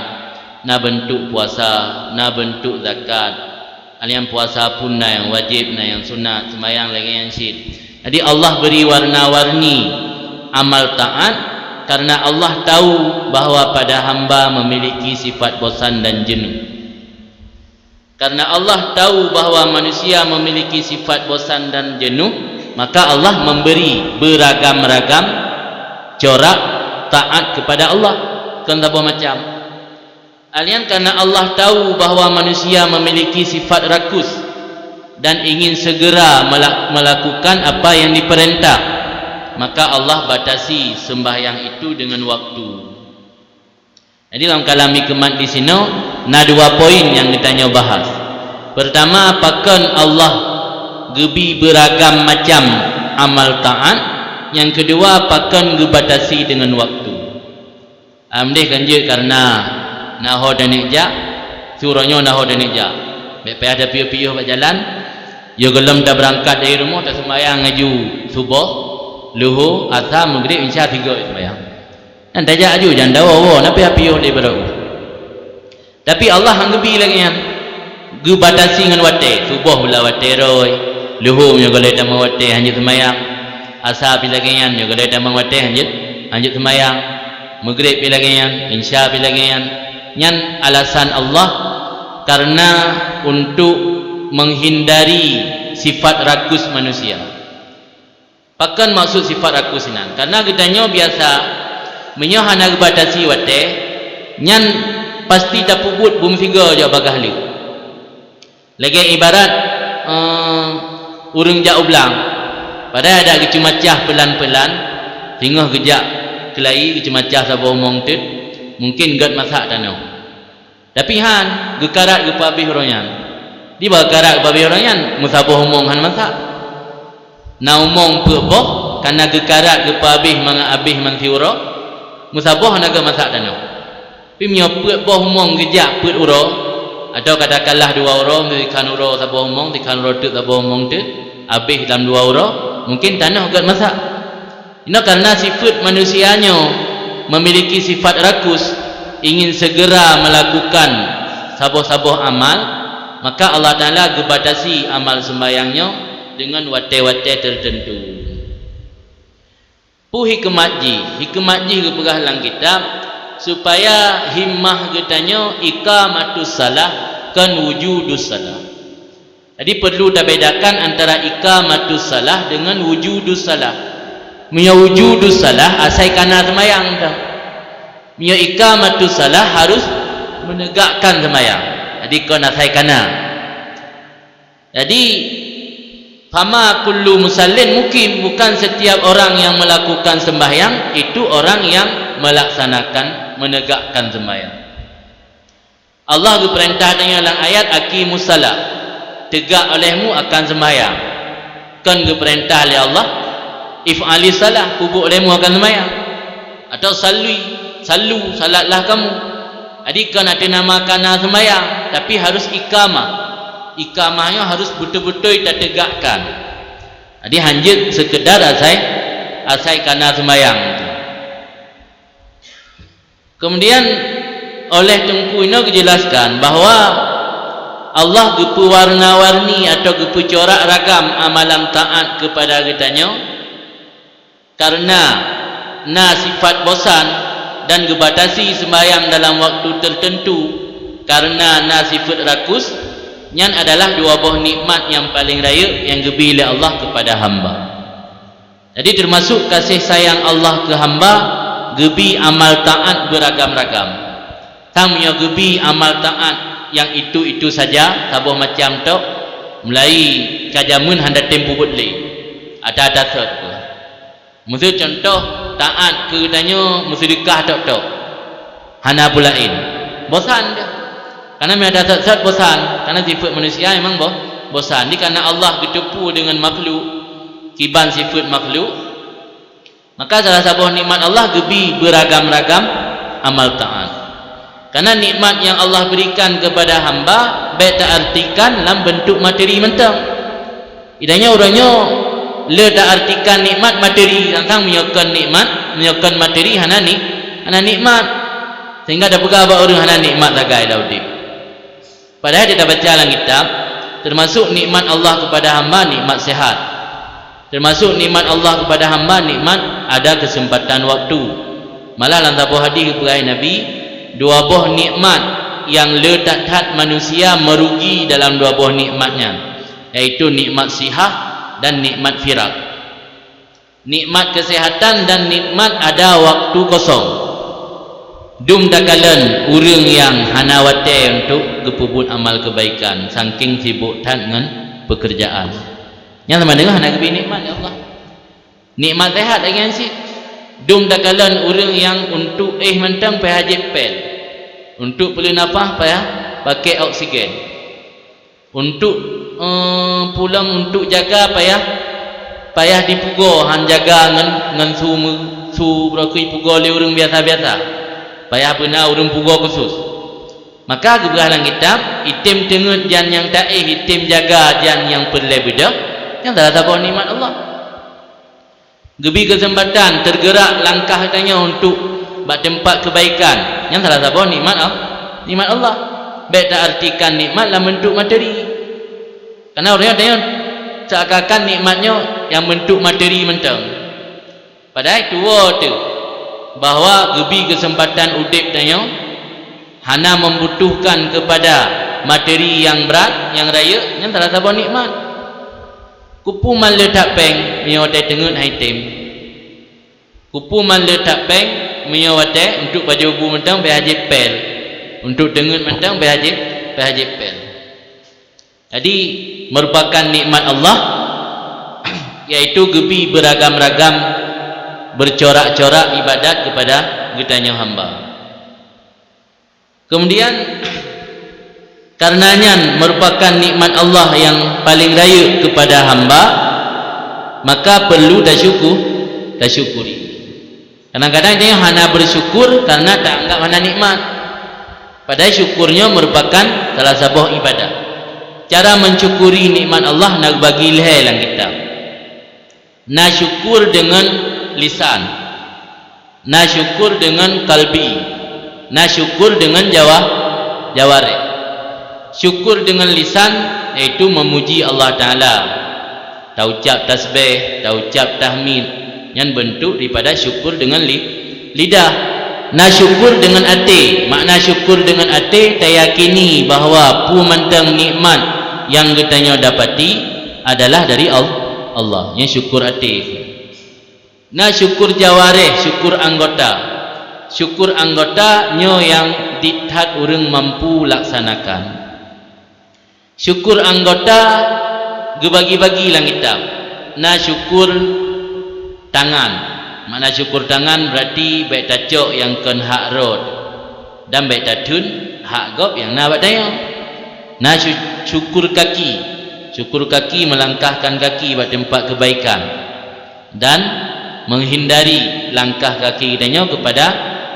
na beuntuk puasa, na beuntuk zakat. Alian puasa pun na nyang wajéb, na nyang sunat, sembahyang lagée nyan cit. Jadi Allah beri warna-warni amal taat karena Allah tahu bahwa pada hamba memiliki sifat bosan dan jenuh. Karena Allah tahu bahwa manusia memiliki sifat bosan dan jenuh, maka Allah memberi beragam-ragam corak taat kepada Allah. Kon saboh macam. Alian karena Allah tahu bahwa manusia memiliki sifat rakus dan ingin segera mela-, melakukan apa yang diperintah, maka Allah batasi sembahyang itu dengan waktu. Jadi lam Kalam Hikmat di sinoe na dua poin nyang geutanyoe bahas. Pertama, pakon Allah geubi beragam macam amal taat. Nyang kedua, pakon geubatasi dengan waktu. Amdeh kan jeuet karena na ho taneuk jak, si uroe nyoe na ho taneuk jak. Bék payah tapiôh-piôh bak jalan, yoh gohlom tabeurangkat dari rumoh taseumbahyang aju suboh, luho, asa, meugrib, insya tiga sembahyang. Nyan tajak aju, jan dawa woe, na payah piôh lé baroe. Tapi Allah han geubi lagée nyan. Geubatasi ngon watée, suboh bula watée rhoi, luho meunyoe gohlom tamong watée hanjeuet seumayang, asa pi lagée nyan, meunyoe gohlom tamong watée hanjeuet, hanjeuet seumayang, meugrib pi lagée nyan, insya pi lagée nyan. Nyan alasan Allah karena untuk menghindari sifat rakus manusia. Pakon maksud sifat rakus nyan? Karena geutanyoe biasa, meunyoe hana geubatasi watée, nyan pasti tapeubuet beumeuseugoe jak bagaih lé. Lagée ibarat, eh, ureuëng jak u blang, padahai adak geuceumacah peulan-peulan, singoh geujak keulayi geuceumacah saboh umong teuk, mungken gét masak tanoh. Tapi han, geukarat geupeuabéh uroe nyan. Diba geukarat geupeuabéh uroe nyan, meusaboh umong han masak. Na umong peuet boh, kana geukarat geupeuabéh mangat abéh man siuroe, meusaboh hana geumasak tanoh. Tapi meunyoe peuet boh umong geujak peuet uroe, atawa katakanlah dua uroe, sikhan uroe saboh umong, sikhan uroe teuk saboh umong teuk, abéh lam dua uroe, mungken tanoh gét masak. Inoe karena sifat manusia nyoe memiliki sifat rakus, ingin segera melakukan saboh-saboh amal, maka Allah Ta'ala geubatasi amal sembahyang nyoe deungon watée-watée tertentu. Peue hikmat jih? Hikmat jih geupeugah lam kitab, supaya himmah geutanyoe iqamatus salah kon wujudus salah. Jadi, perlu tabedakan antara iqamatus salah dengan wujudus salah. Meunyoe wujudus salah, asai kana seumayang teuh. Meunyoe iqamatus salah, harus menegakkan seumayang. Jadi, kon asai kana. Jadi, fama kullu musallin mukim, bukan setiap orang yang melakukan sembahyang itu orang yang melaksanakan, menegakkan sembahyang. Allah geupeurintah tanyoe lam ayat, "Aqimus shalah", tegak olehmu akan seumayang. Kon geupeurintah lé Allah, "If'alis shalah", peubuet olehmu akan seumayang. Atau "Shalli", "Shallu", salatlah kamu. Jadi kon ateueh nama kana seumayang, tapi harus iqamah. Iqamah nyoe harus beutôi-beutôi tategakkan. Jadi hanjeuet seukeudar asai, asai kana seumayang. Kemudian, Oleh Teungku inoe geujelaskan bahwa Allah geupeuwarna-warni atau geupeucorak ragam amalan taat keupada geutanyoe, kareuna na sifat bosan dan geubatasi seumbahyang dalam waktu teuteuntu kareuna na sifeuet rakus, nyan adalah dua boh nikmat nyang paleng rayeuk nyang geubi lé Allah keupada hamba. Jadi, teumasuk kasih sayang Allah keu hamba, geubi amal taat beuragam-ragam. Sang meunyoe geubi amal taat nyang itu-itu saja, saboh macam tok, mulai ka jameun hana tem peubuet lé, ata-ata sot peuh. Miseu cuntoh, taat keu tanyoe meuseudeukah tok-tok. Hana peue laén. Bosan deh. Kareuna meunyoe ata sot-sot bosan, kareuna sifeuet manusia memang bo-, bosan. Dikareuna Allah geuteupeue deungon makhluk, kiban sifeuet makhluk, maka salah saboh nikmat Allah geubi beuragam-ragam amal taat. Kareuna nikmat nyang Allah berikan keupada hamba bék taartikan lam beuntuk materi mantong. Idanyoe uroe nyoe le taartikan nikmat materi, tantang meunyoe kon nikmat, meunyoe kon materi hana ni-, hana nikmat. Sehingga tapeugah bak ureuëng hana nikmat sagai lam udeb. Padahai tabaca lam kitab, teumasuk nikmat Allah keupada hamba nikmat sehat. Teumasuk nikmat Allah keupada hamba nikmat ada keuseumpatan waktu. Malah lam saboh hadis geupeugah Nabi, dua boh nikmat nyang le that-that manusia meurugi dalam dua boh nikmat nyan, yaitu nikmat sihah dan nikmat firak. Nikmat keusehatan dan nikmat ada waktu kosong. Dum takalon ureuëng nyang hana watée untuk geupeubuet amal keubaikan, saking sibok that ngon peukeurjaan. Nyang teuma deungoe hana geubi nikmat lé Allah. Nikmat sehat lagée nyan cit. Dum takalon ureuëng nyang untuk éh mantong payah jép pél, untuk peuleueh nafah payah pakai oksigen. Untuk, eh, pulang untuk jaga payah, payah dipugoe, han jaga ngon, ngon su me-, su beurokui pugoe lé ureuëng biasa-biasa. Payah beuna ureuëng pugoe khusus. Maka geupeugah lam kitab, item teungeut jan nyang taéh, item jaga jan nyang peureulée beudôh, nyan salah saboh nikmat Allah. Geubi keuseumpatan teugeurak langkah geutanyoe untuk bak teumpat keubaikan, nyan salah saboh nikmat Al-, nikmat Allah. Bék taartikan nikmat lam beuntuk materi. Kareuna ureuëng tanyoe seuakan-akan nikmat nyoe nyang beuntuk materi mantong. Padahai tuwoe teuh bahwa geubi keuseumpatan udeb tanyoe hana membutuhkan keupada materi nyang brat, nyang rayeuk, nyan salah saboh nikmat. Kupeue man le that péng meunyoe watée teungeut han item? Kupeue man le that péng meunyoe watée untuk bajée bu mantong payah jép pél, untuk teungeut mantong payah jép, payah jép pél? Jadi, merupakan nikmat Allah, yaitu geubi beuragam-ragam, beurcorak-corak ibadat keupada geutanyoe hamba. Keumudian, kareuna nyan meurupakan nikmat Allah nyang paleng rayeuk keupada hamba, maka peurlu tasyuku-, tasyukuri. Kadang-kadang tanyoe hana beusyukur kareuna taanggab hana nikmat. Padahai syukur nyoe meurupakan salah saboh ibadat. Cara meusyukuri nikmat Allah na geubagi lhée lam kitab. Na syukur deungon lisan, na syukur deungon kalbi, na syukur deungon jawa-, jawareh. Syukur deungon lisan, yaitu meumuji Allah Taala. Taucab tasbeh, taucab tahmid, nyan beuntuk daripada syukur deungon li-, lidah. Na syukur deungon até, makna syukur deungon até, tayakini bahwa peue mantong nikmat nyang geutanyoe dapati adalah dari Al-, Allah. Nyan syukur até. Na syukur jawareh, syukur anggota. Syukur anggota nyoe nyang diet that ureuëng mampu laksanakan. Syukur anggota geubagi-bagi lam kitab. Na syukur tangan. Makna syukur tangan beurati bék tacok nyang kon hak rot dan bék tatheun hak gob nyang na bak tanyoe. Na syu-, syukur kaki. Syukur kaki meulangkahkan kaki bak teumpat keubaikan dan meuhindari langkah kaki geutanyoe keupada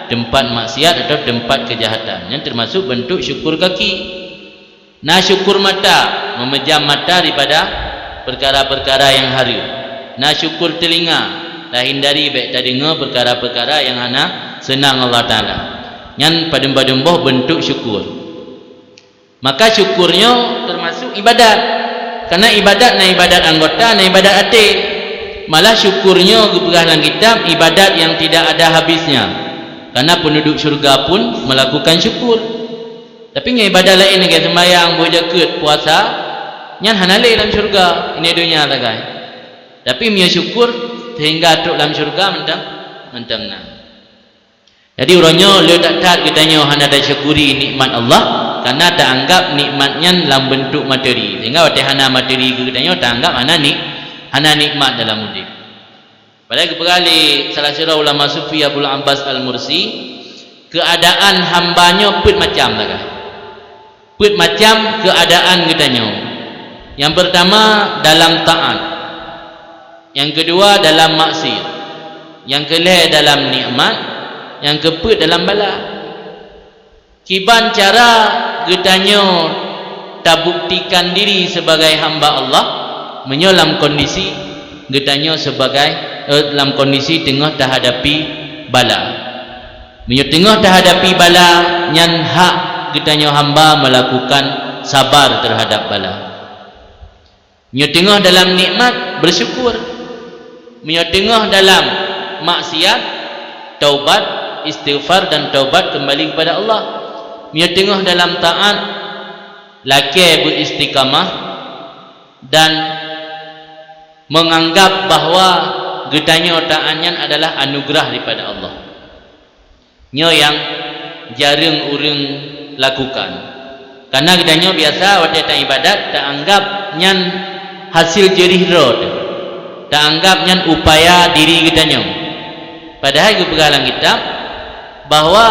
teumpat maksiat atau teumpat keujahatan. Nyan teumasok beuntuk syukur kaki. Na syukur mata, meumeujam mata daripada peukara-peukara nyang hareuem. Na syukur teulinga, tahindari bék tadeungoe peukara-peukara nyang hana seunang Allah Taala. Nyan padum-padum boh beuntuk syukur. Maka syukur nyoe teumasuk ibadat. Karena ibadat na ibadat anggota, na ibadat até. Malah syukur nyoe geupeugah lam kitab ibadat yang tidak ada habisnya. Karena penduduk syurga pun melakukan syukur. Tapi ngon ibadat laén lagée seumayang, boh jakeuet, puasa, nyan hana lé lam syurga, ini donya sagai. Tapi meunyoe syukur sehingga trok lam syurga mantong, mantong na. Jadi uroe nyoe le that-that geutanyoe hana tasyukuri nikmat Allah, karena taanggap nikmat nyan lam beuntuk materi. Sehingga watée hana materi keu geutanyoe taanggap hana ni, hana nikmat dalam udeb. Padahai geupeugah lé salah sidroe ulama sufi Abul Abbas Al-Mursi, keuadaan hamba nyoe peuet macam sagai. Peuet macam keuadaan geutanyoe. Nyang peurtama dalam taát. Nyang keudua dalam maksiat. Nyang keulhée dalam nikmat. Nyang keupeuet dalam bala. Kiban cara geutanyoe tabuktikan diri sebagai hamba Allah, meunyoe lam kondisi geutanyoe sebagai, eh, lam kondisi teungoh tahadapi bala. Meunyoe teungoh tahadapi bala, nyan hak geutanyoe hamba meulakukan sabar teuhadap bala. Meunyoe teungoh dalam nikmat, beusyukur. Meunyoe teungoh dalam maksiat, taubat, istighfar dan taubat kembali kepada Allah. Meunyoe teungoh dalam taát, lakée beuistiqamah dan menganggap bahwa geutanyoe taát nyan adalah anugeurah daripada Allah. Nyoe nyang jareueng ureuëng lakukan. Karena geutanyoe biasa watée taibadat, taanggap nyan hasil jeurih droe teuh. Taanggap nyan upaya diri geutanyoe. Padahai geupeugah lam kitab bahwa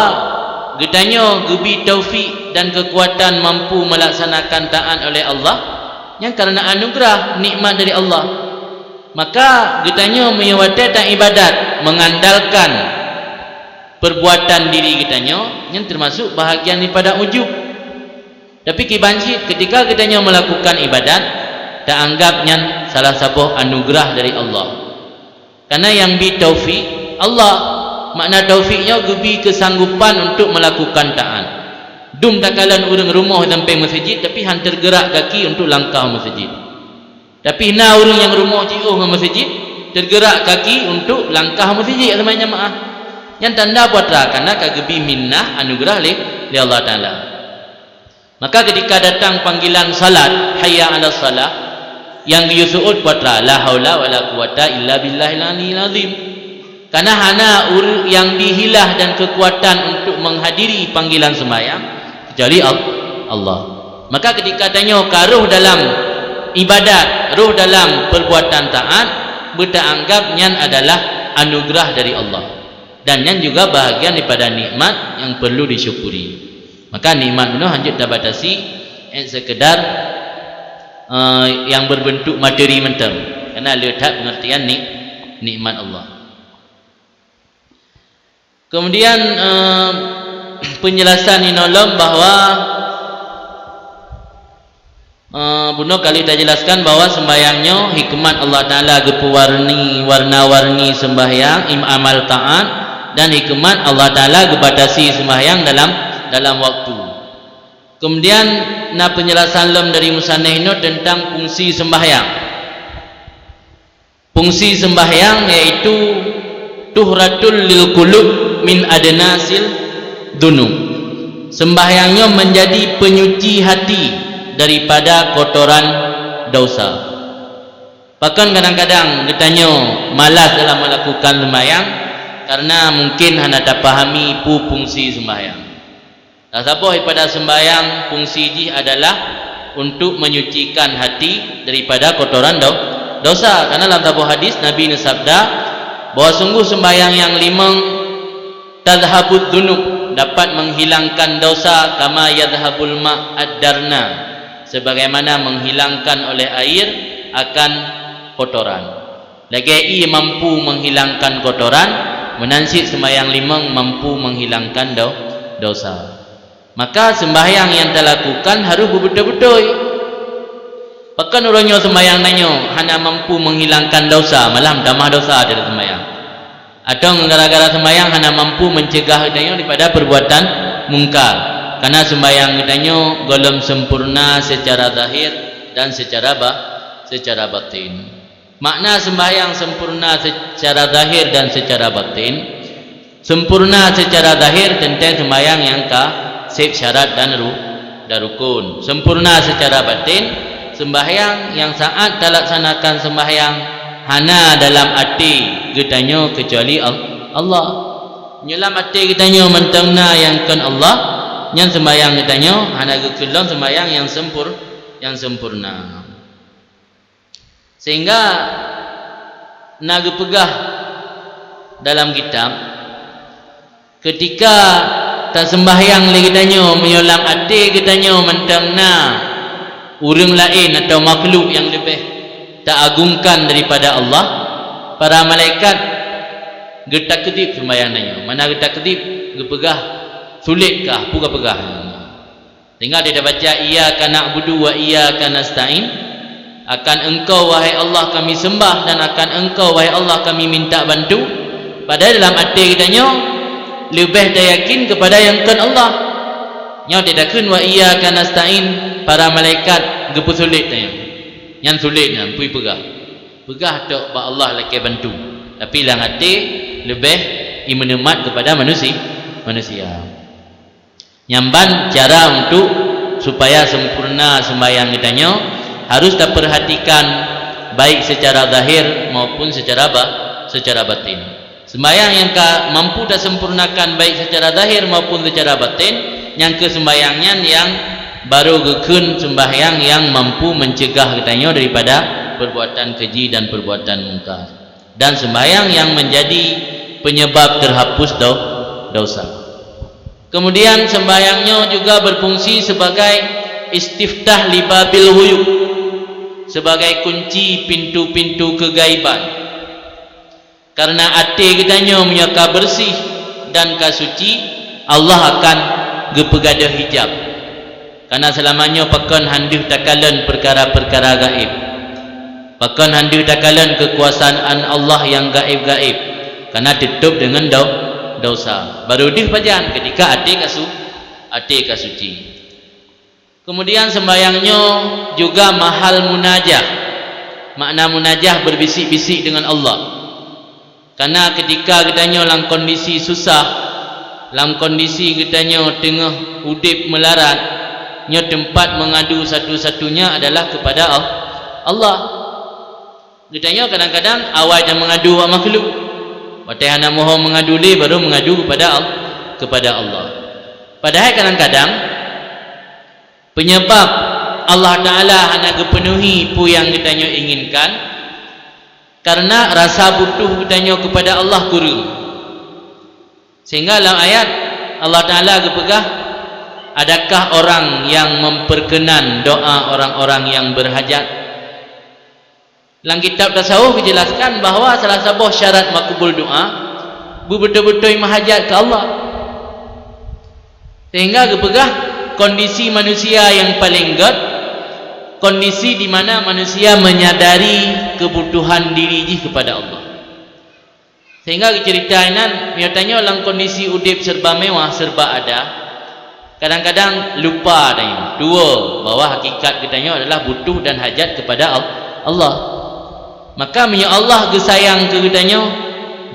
geutanyoe geubi taufik dan keukuatan mampu meulaksanakan taát oleh Allah, nyan karena anugeurah, nikmat dari Allah. Maka geutanyoe meunyoe watée taibadat mengandalkan perbuatan diri geutanyoe, nyan teumasuk bahagian daripada ujub. Tapi kiban cit, ketika geutanyoe melakukan ibadat, taanggap nyan salah saboh anugeurah dari Allah. Karena nyang bi taufik Allah. Makna taufik nyoe geubi keusanggupan untuk melakukan taát. Dum takalon ureuëng rumoh sampai meuseujid, tapi han teugerak gaki untuk langkah meuseujid. Tapi na ureuëng nyang rumoh jiôh ngon meuseujid, teugerak gaki untuk langkah meuseujid seumai jamaah. Nyan tanda peue atra, karena ka geubi minnah anugeurah lé, lé Allah Taala. Maka ketika datang panggilan salat, hayya 'alas salah, nyang geuyue seuôt peue atra, la haula wala quwwata illa billahil aliyyil azim. Karena hana ureuëng nyang bi hilah dan keukuatan untuk menghadiri panggilan sembahyang kecuali Al-, Allah. Maka ketika tanyoe ka roh dalam ibadat, roh dalam perbuatan taat, beutaanggap nyan adalah anugerah dari Allah. Dan nyan juga bahagian daripada nikmat yang perlu disyukuri. Maka nikmat bunoe hanjeuet tabatasi, eh, sekedar, eh, yang berbentuk materi mantong. Karena le that pengertian ni-, nikmat Allah. Kemudian, eh, penjelasan inoe lom bahwa, eh, bunoe kali tajeulaskan bahwa sembahyang nyoe hikmat Allah Taala geupeuwarni, warna-warni sembahyang, im-, amal taat, dan hikmat Allah Taala geubatasi sembahyang dalam, dalam waktu. Kemudian na penjelasan lom dari musannif inoe tentang fungsi sembahyang. Fungsi sembahyang yaitu tuhratul lil qulub min adnasil dunub. Sembahyang nyoe menjadi penyuci hati daripada kotoran dosa. Pakon kadang-kadang geutanyoe malas dalam melakukan sembahyang karena mungkin hana tapahami peue fungsi sembahyang. Saboh daripada sembahyang fungsi jih adalah untuk menyucikan hati daripada kotoran do-, dosa. Karena lam saboh hadis Nabi neusabda bahwa sungguh sembahyang nyang limong tadhhabud dzunub, dapat menghilangkan dosa, kama yadhhabul ma' ad-darna, sebagaimana menghilangkan oleh air akan kotoran. Lagée ié mampu menghilangkan kotoran, meunan cit sembahyang limong mampu menghilangkan do-, dosa. Maka sembahyang nyang talakukan harôh beubeutôi-beutôi. Pakon uroe nyoe sembahyang tanyoe hana mampu menghilangkan dosa, malah meutamah dosa dari sembahyang. Atau gara-gara sembahyang hana mampu mencegah geutanyoe daripada perbuatan mungkar. Karena sembahyang geutanyoe gohlom sempurna secara zahir dan secara ba-, secara batin. Makna sembahyang sempurna secara zahir dan secara batin. Sempurna secara zahir teuntée sembahyang nyang ka seb syarat dan ru-, dan rukun. Sempurna secara batin, sembahyang nyang saat talaksanakan sembahyang hana dalam até geutanyoe kecuali Al-, Allah. Nyoe lam até geutanyoe mantong na nyang kon Allah, nyan sembahyang geutanyoe hana geukheun lom sembahyang nyang sempur-, nyang sempurna. Sehingga na geupeugah dalam kitab, ketika taseumbahyang lé geutanyoe, meunyoe lam até geutanyoe mantong na ureuëng laén atau makhluk nyang leubeh taagungkan daripada Allah, para malaikat geutakdib seumbahyang tanyoe. Mana geutakdib? Geupeugah, "Sulet kah, peue kapeugah?" Sehingga dia baca, "Iyyaka na'budu wa iyyaka nasta'in." Akan Engkau, wahai Allah, kami sembah, dan akan Engkau, wahai Allah, kami minta bantu. Padahai dalam até geutanyoe leubeh tayakin kepada nyang kon Allah. Nyoe takheun, "Wa iyyaka nasta'in", para malaikat geupeusulet tanyoe. Nyan sulet nyan, peue peugah? Peugah tok bak Allah lakée bantu. Tapi lam até leubeh imeuneumat kepada manusi-, manusia. Nyang ban cara untuk supaya sempurna sembahyang geutanyoe harus taperhatikan baik secara zahir maupun secara ba-, secara batin. Sembahyang nyang ka mampu tasempurnakan baik secara zahir maupun secara batin, nyang keu sembahyang nyan nyang barô geukheun sembahyang nyang mampu mencegah geutanyoe daripada perbuatan keji dan perbuatan mungkar. Dan sembahyang nyang menjadi penyebab terhapus do-, dosa. Kemudian, sembahyang nyoe juga berfungsi sebagai istiftah libabil ghuyub, sebagai kunci pintu-pintu kegaiban. Karena até geutanyoe meunyoe ka bersih dan ka suci, Allah akan geupeugadôh hijab. Karena seulama nyoe pakon han deuh takalon peukara-peukara gaéb. Pakon han deuh takalon keukuasaan Allah nyang gaéb-gaéb. Karena teutôb deungon do-, dosa. Barô deuh pajan? Keutika até ka su-, até ka suci. Kemudian, sembahyang nyoe juga mahal munajah. Makna munajah, berbisik-bisik dengan Allah. Karena keutika geutanyoe lam kondisi susah, lam kondisi geutanyoe teungoh udeb meularat, nyoe teumpat meungadu satu-satunya adalah kepada Al-, Allah. Geutanyoe kadang-kadang awai tameungadu bak makhluk. Watée hana mohom meungadu lé, barô meungadu kepada Al-, kepada Allah. Padahai kadang-kadang penyebab Allah Ta'ala hana geupeunuhi peue nyang geutanyoe inginkan, karena rasa butuh geutanyoe kepada Allah kureueng. Sehingga lam ayat Allah Ta'ala geupeugah, "Adakah orang yang memperkenan doa orang-orang yang berhajat?" Lam kitab tasawuf geujelaskan bahwa salah saboh syarat makbul doa, beubeutôi-beutôi meuhajat keu Allah. Sehingga geupeugah, kondisi manusia nyang paleng gét, kondisi di mana manusia menyadari kebutuhan diri jih kepada Allah. Sehingga geuceurita inan, meunyoe tanyoe lam kondisi udeb serba mewah, serba ada, kadang-kadang lupa tanyoe, tuwoe bahwa hakikat geutanyoe adalah butuh dan hajat kepada Al-, Allah. Maka, meunyoe Allah geusayang keu geutanyoe,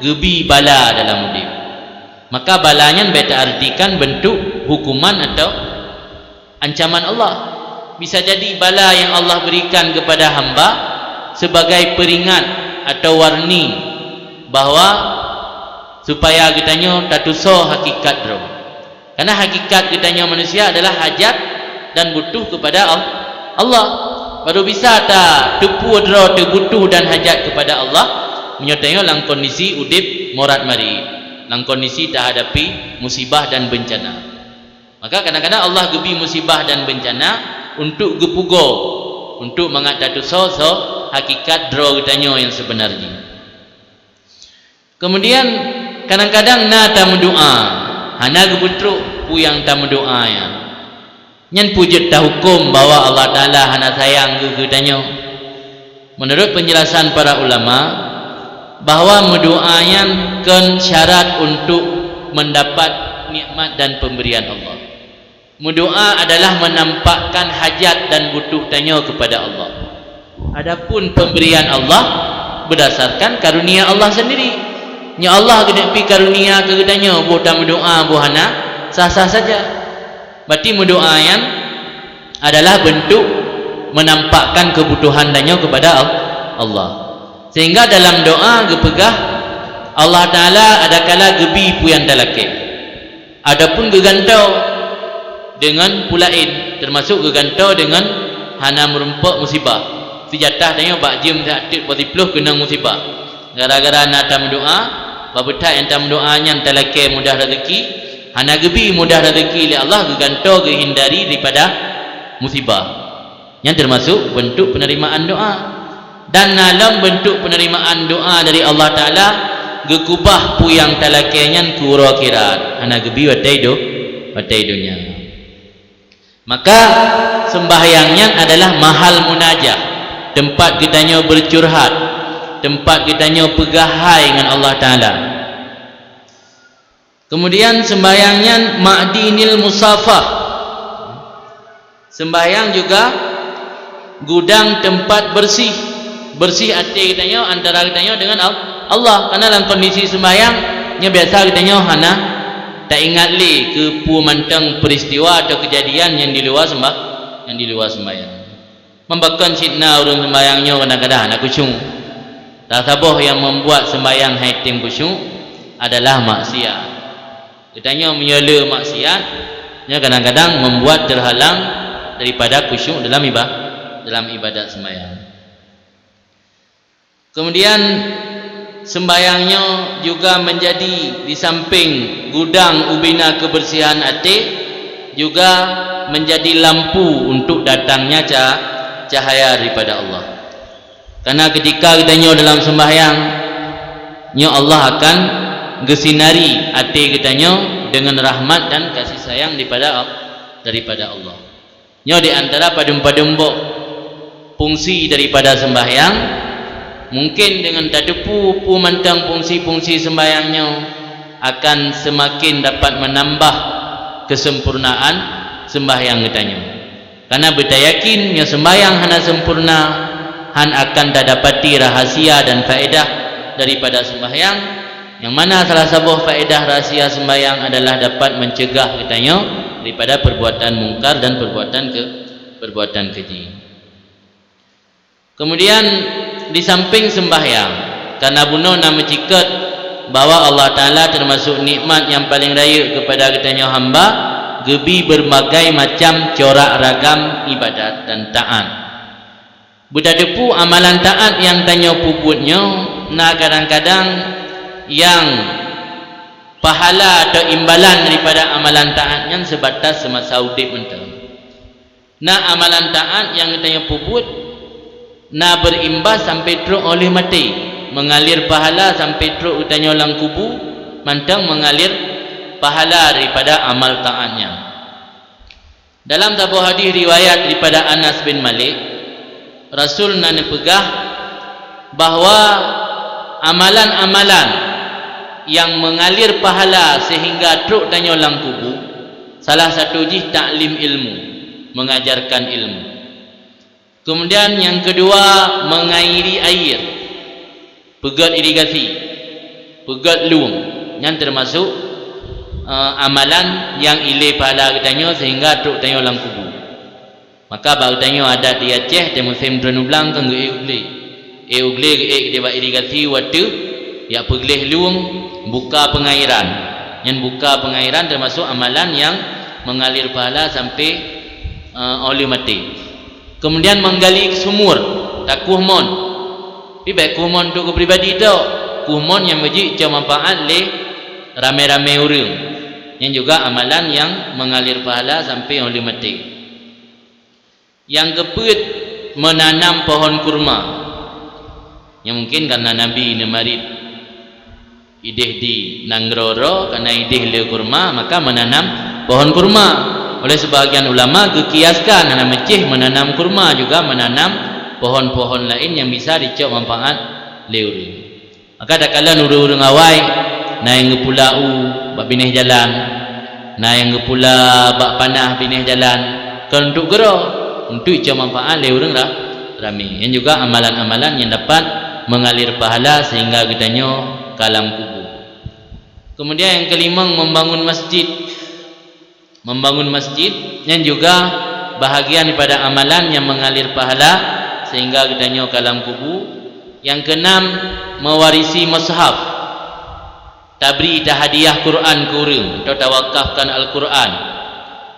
geubi bala dalam udeb. Maka, bala nyan bèk taartikan beuntuk hukuman atau ancaman Allah. Bisa jadi bala nyang Allah berikan kepada hamba sebagai peuringat atau warning bahwa supaya geutanyoe tatusoe hakikat droe. Karena hakikat geutanyoe manusia adalah hajat dan butuh kepada Al-, Allah. Baru bisa tateupeue droe teubutuh dan hajat kepada Allah meunyoe tanyoe lam kondisi udeb morat marit, lam kondisi tahadapi musibah dan bencana. Maka kadang-kadang Allah geubi musibah dan bencana untuk geupugoe, untuk mangat tatusoe-soe hakikat droe geutanyoe nyang seubeuna jih. Kemudian, kadang-kadang na tameudoa, hana geupeutrok peue nyang tameudoa nyan. Nyan peue jeuet tahuköm bahwa Allah Ta'ala hana sayang keu geutanyoe? Meunurot peunjelasan para ulama, bahwa meudoa nyan Kon syarat untuk mendapat nikmat dan pemberian Allah. Meudoa adalah menampakkan hajat dan butuh tanyoe kepada Allah. Adapun pemberian Allah berdasarkan karunia Allah sendiri. Nyoe Allah geuneuk pi karunia keu geutanyoe, boh tameudoa, boh hana, sah-sah saja. Berarti meudoa nyan adalah bentuk menampakkan kebutuhan tanyoe kepada Al-, Allah. Sehingga dalam doa geupeugah, Allah Taala adakala geubi peue nyang talakée. Adapun geugantoe deungon peue laén, teumasuk geugantoe deungon hana meurumpok musibah. Sijatah tanyoe bak jeuem siat teuk boh siploh keunong musibah. Gara-gara na tameudoa, bak beuthat nyang tameudoa nyan talakée mudah raseuki, hana geubi mudah raseuki lé Allah, geugantoe geuhindari daripada musibah. Nyan teumasuk bentuk penerimaan doa. Dan na lom bentuk penerimaan doa dari Allah Taala, geukubah peue nyang talakée nyan keu uroe akhirat, hana geubi watée do-, watée donya. Maka, sembahyang nyan adalah mahal munajah, tempat geutanyoe bercurhat, tempat geutanyoe peugah hai ngon Allah Taala. Kemudian, sembahyang nyan ma'dinil musafah. Sembahyang juga gudang tempat bersih. Bersih até geutanyoe, antara geutanyoe dengan Al-, Allah. Karena dalam kondisi sembahyang, nyoe biasa geutanyoe hana taingat lé keu peue mantong peristiwa atau kejadian nyang di luwa sembah-, nyang di luwa sembahyang. Meubakon cit na ureuëng sembahyang nyoe kadang-kadang hana khusyuk. Salah saboh nyang membuat sembahyang hai tem khusyuk adalah maksiat. Geutanyoe meunyoe le maksiat, nyoe kadang-kadang membuat terhalang daripada khusyuk dalam iba-, dalam ibadat sembahyang. Kemudian, sembahyang nyoe juga menjadi di samping gudang ubina kebersihan até, juga menjadi lampu untuk datangnya ca-, cahaya daripada Allah. Karena ketika geutanyoe dalam sembahyang, nyoe Allah akan geusinari até geutanyoe dengan rahmat dan kasih sayang daripada, daripada Allah. Nyoe di antara padum-padum boh fungsi daripada sembahyang. Mungkin dengan tateupeue peue mantong fungsi-fungsi sembahyang nyoe, akan semakin dapat menambah kesempurnaan sembahyang geutanyoe. Karena beutayakin nyoe sembahyang hana sempurna, hán akan tadapati rahasia dan faedah daripada sembahyang, nyang mana salah saboh faedah rahasia sembahyang adalah dapat mencegah geutanyoe daripada perbuatan mungkar dan perbuatan ke-, perbuatan keji. Kemudian, di samping sembahyang, karena bunoe na meucikot bahwa Allah Taala teumasok nikmat nyang paleng rayeuk keupada geutanyoe hamba, geubi beurbagai macam corak ragam ibadat dan taát. Beutateupeue amalan taát nyang tanyoe peubuet nyoe na kadang-kadang nyang pahala atau imbalan daripada amalan taát nyan seubatas seumasa udeb mantong. Na amalan taát nyang geutanyoe peubuet na beurimbas sampai trok óh lheueh maté, meungalir pahala sampai trok geutanyoe lam kubu, mantong meungalir pahala daripada amal taát nyan. Dalam saboh hadis riwayat daripada Anas bin Malik, Rasul na neupeugah bahwa amalan-amalan nyang meungalir pahala seuhingga trok tanyoe lam kubu, salah satou jih taklim ilmu, mengajarkan ilmu. Kemudian nyang keudua, mengairi air, peugét irigasi, peugét lueng. Nyan teumasok, eh, amalan nyang ilée pahala geutanyoe seuhingga trok tanyoe lam kubu. Maka bak geutanyoe adat di Aceh, di musém droen ublang kan geuék u glé. Ék u glé geuék dibak irigasi u ateueh, jak peugleh lueng, buka peungairan. Nyan buka peungairan teumasok amalan nyang meungalir pahala sampai, eh, óh lheueh maté. Kemudian menggali sumur, takueh mon. Tapi bék kueh mon untuk keupribadi tok. Kueh mon nyang beujeuet cok manfaat lé ramé-ramé ureuëng. Nyan juga amalan nyang meungalir pahala sampai óh lheueh maté. Nyang keupeuet, meunanam pohon kurma. Nyan mungkin karena Nabi neumarit idéh di nanggroe droe, karena idéh le kurma, maka meunanam pohon kurma. Oleh sebahagian ulama geukiaskan hana meucéh meunanam kurma, juga meunanam pohon-pohon laén nyang bisa jicok manfaat lé ureuëng. Maka takalon ureuëng-ureuëng awai, Na nyang geupula u bak binéh jalan, na nyang geupula bak panah binéh jalan, kon untuk keudroe, untuk icok manfaat lé ureuëng ra-, ramé. Nyan juga amalan-amalan nyang dapat mengalir pahala sehingga geutanyoe ka lam kubu. Kemudian nyang keulimong, membangun masjid. Membangun masjid, nyan juga bahagian daripada amalan nyang mengalir pahala sehingga geutanyoe ka lam kubu. Nyang keenam, mewarisi mushaf. Tabri, tahadiah Quran keu ureuëng, atau tawakafkan Al-Quran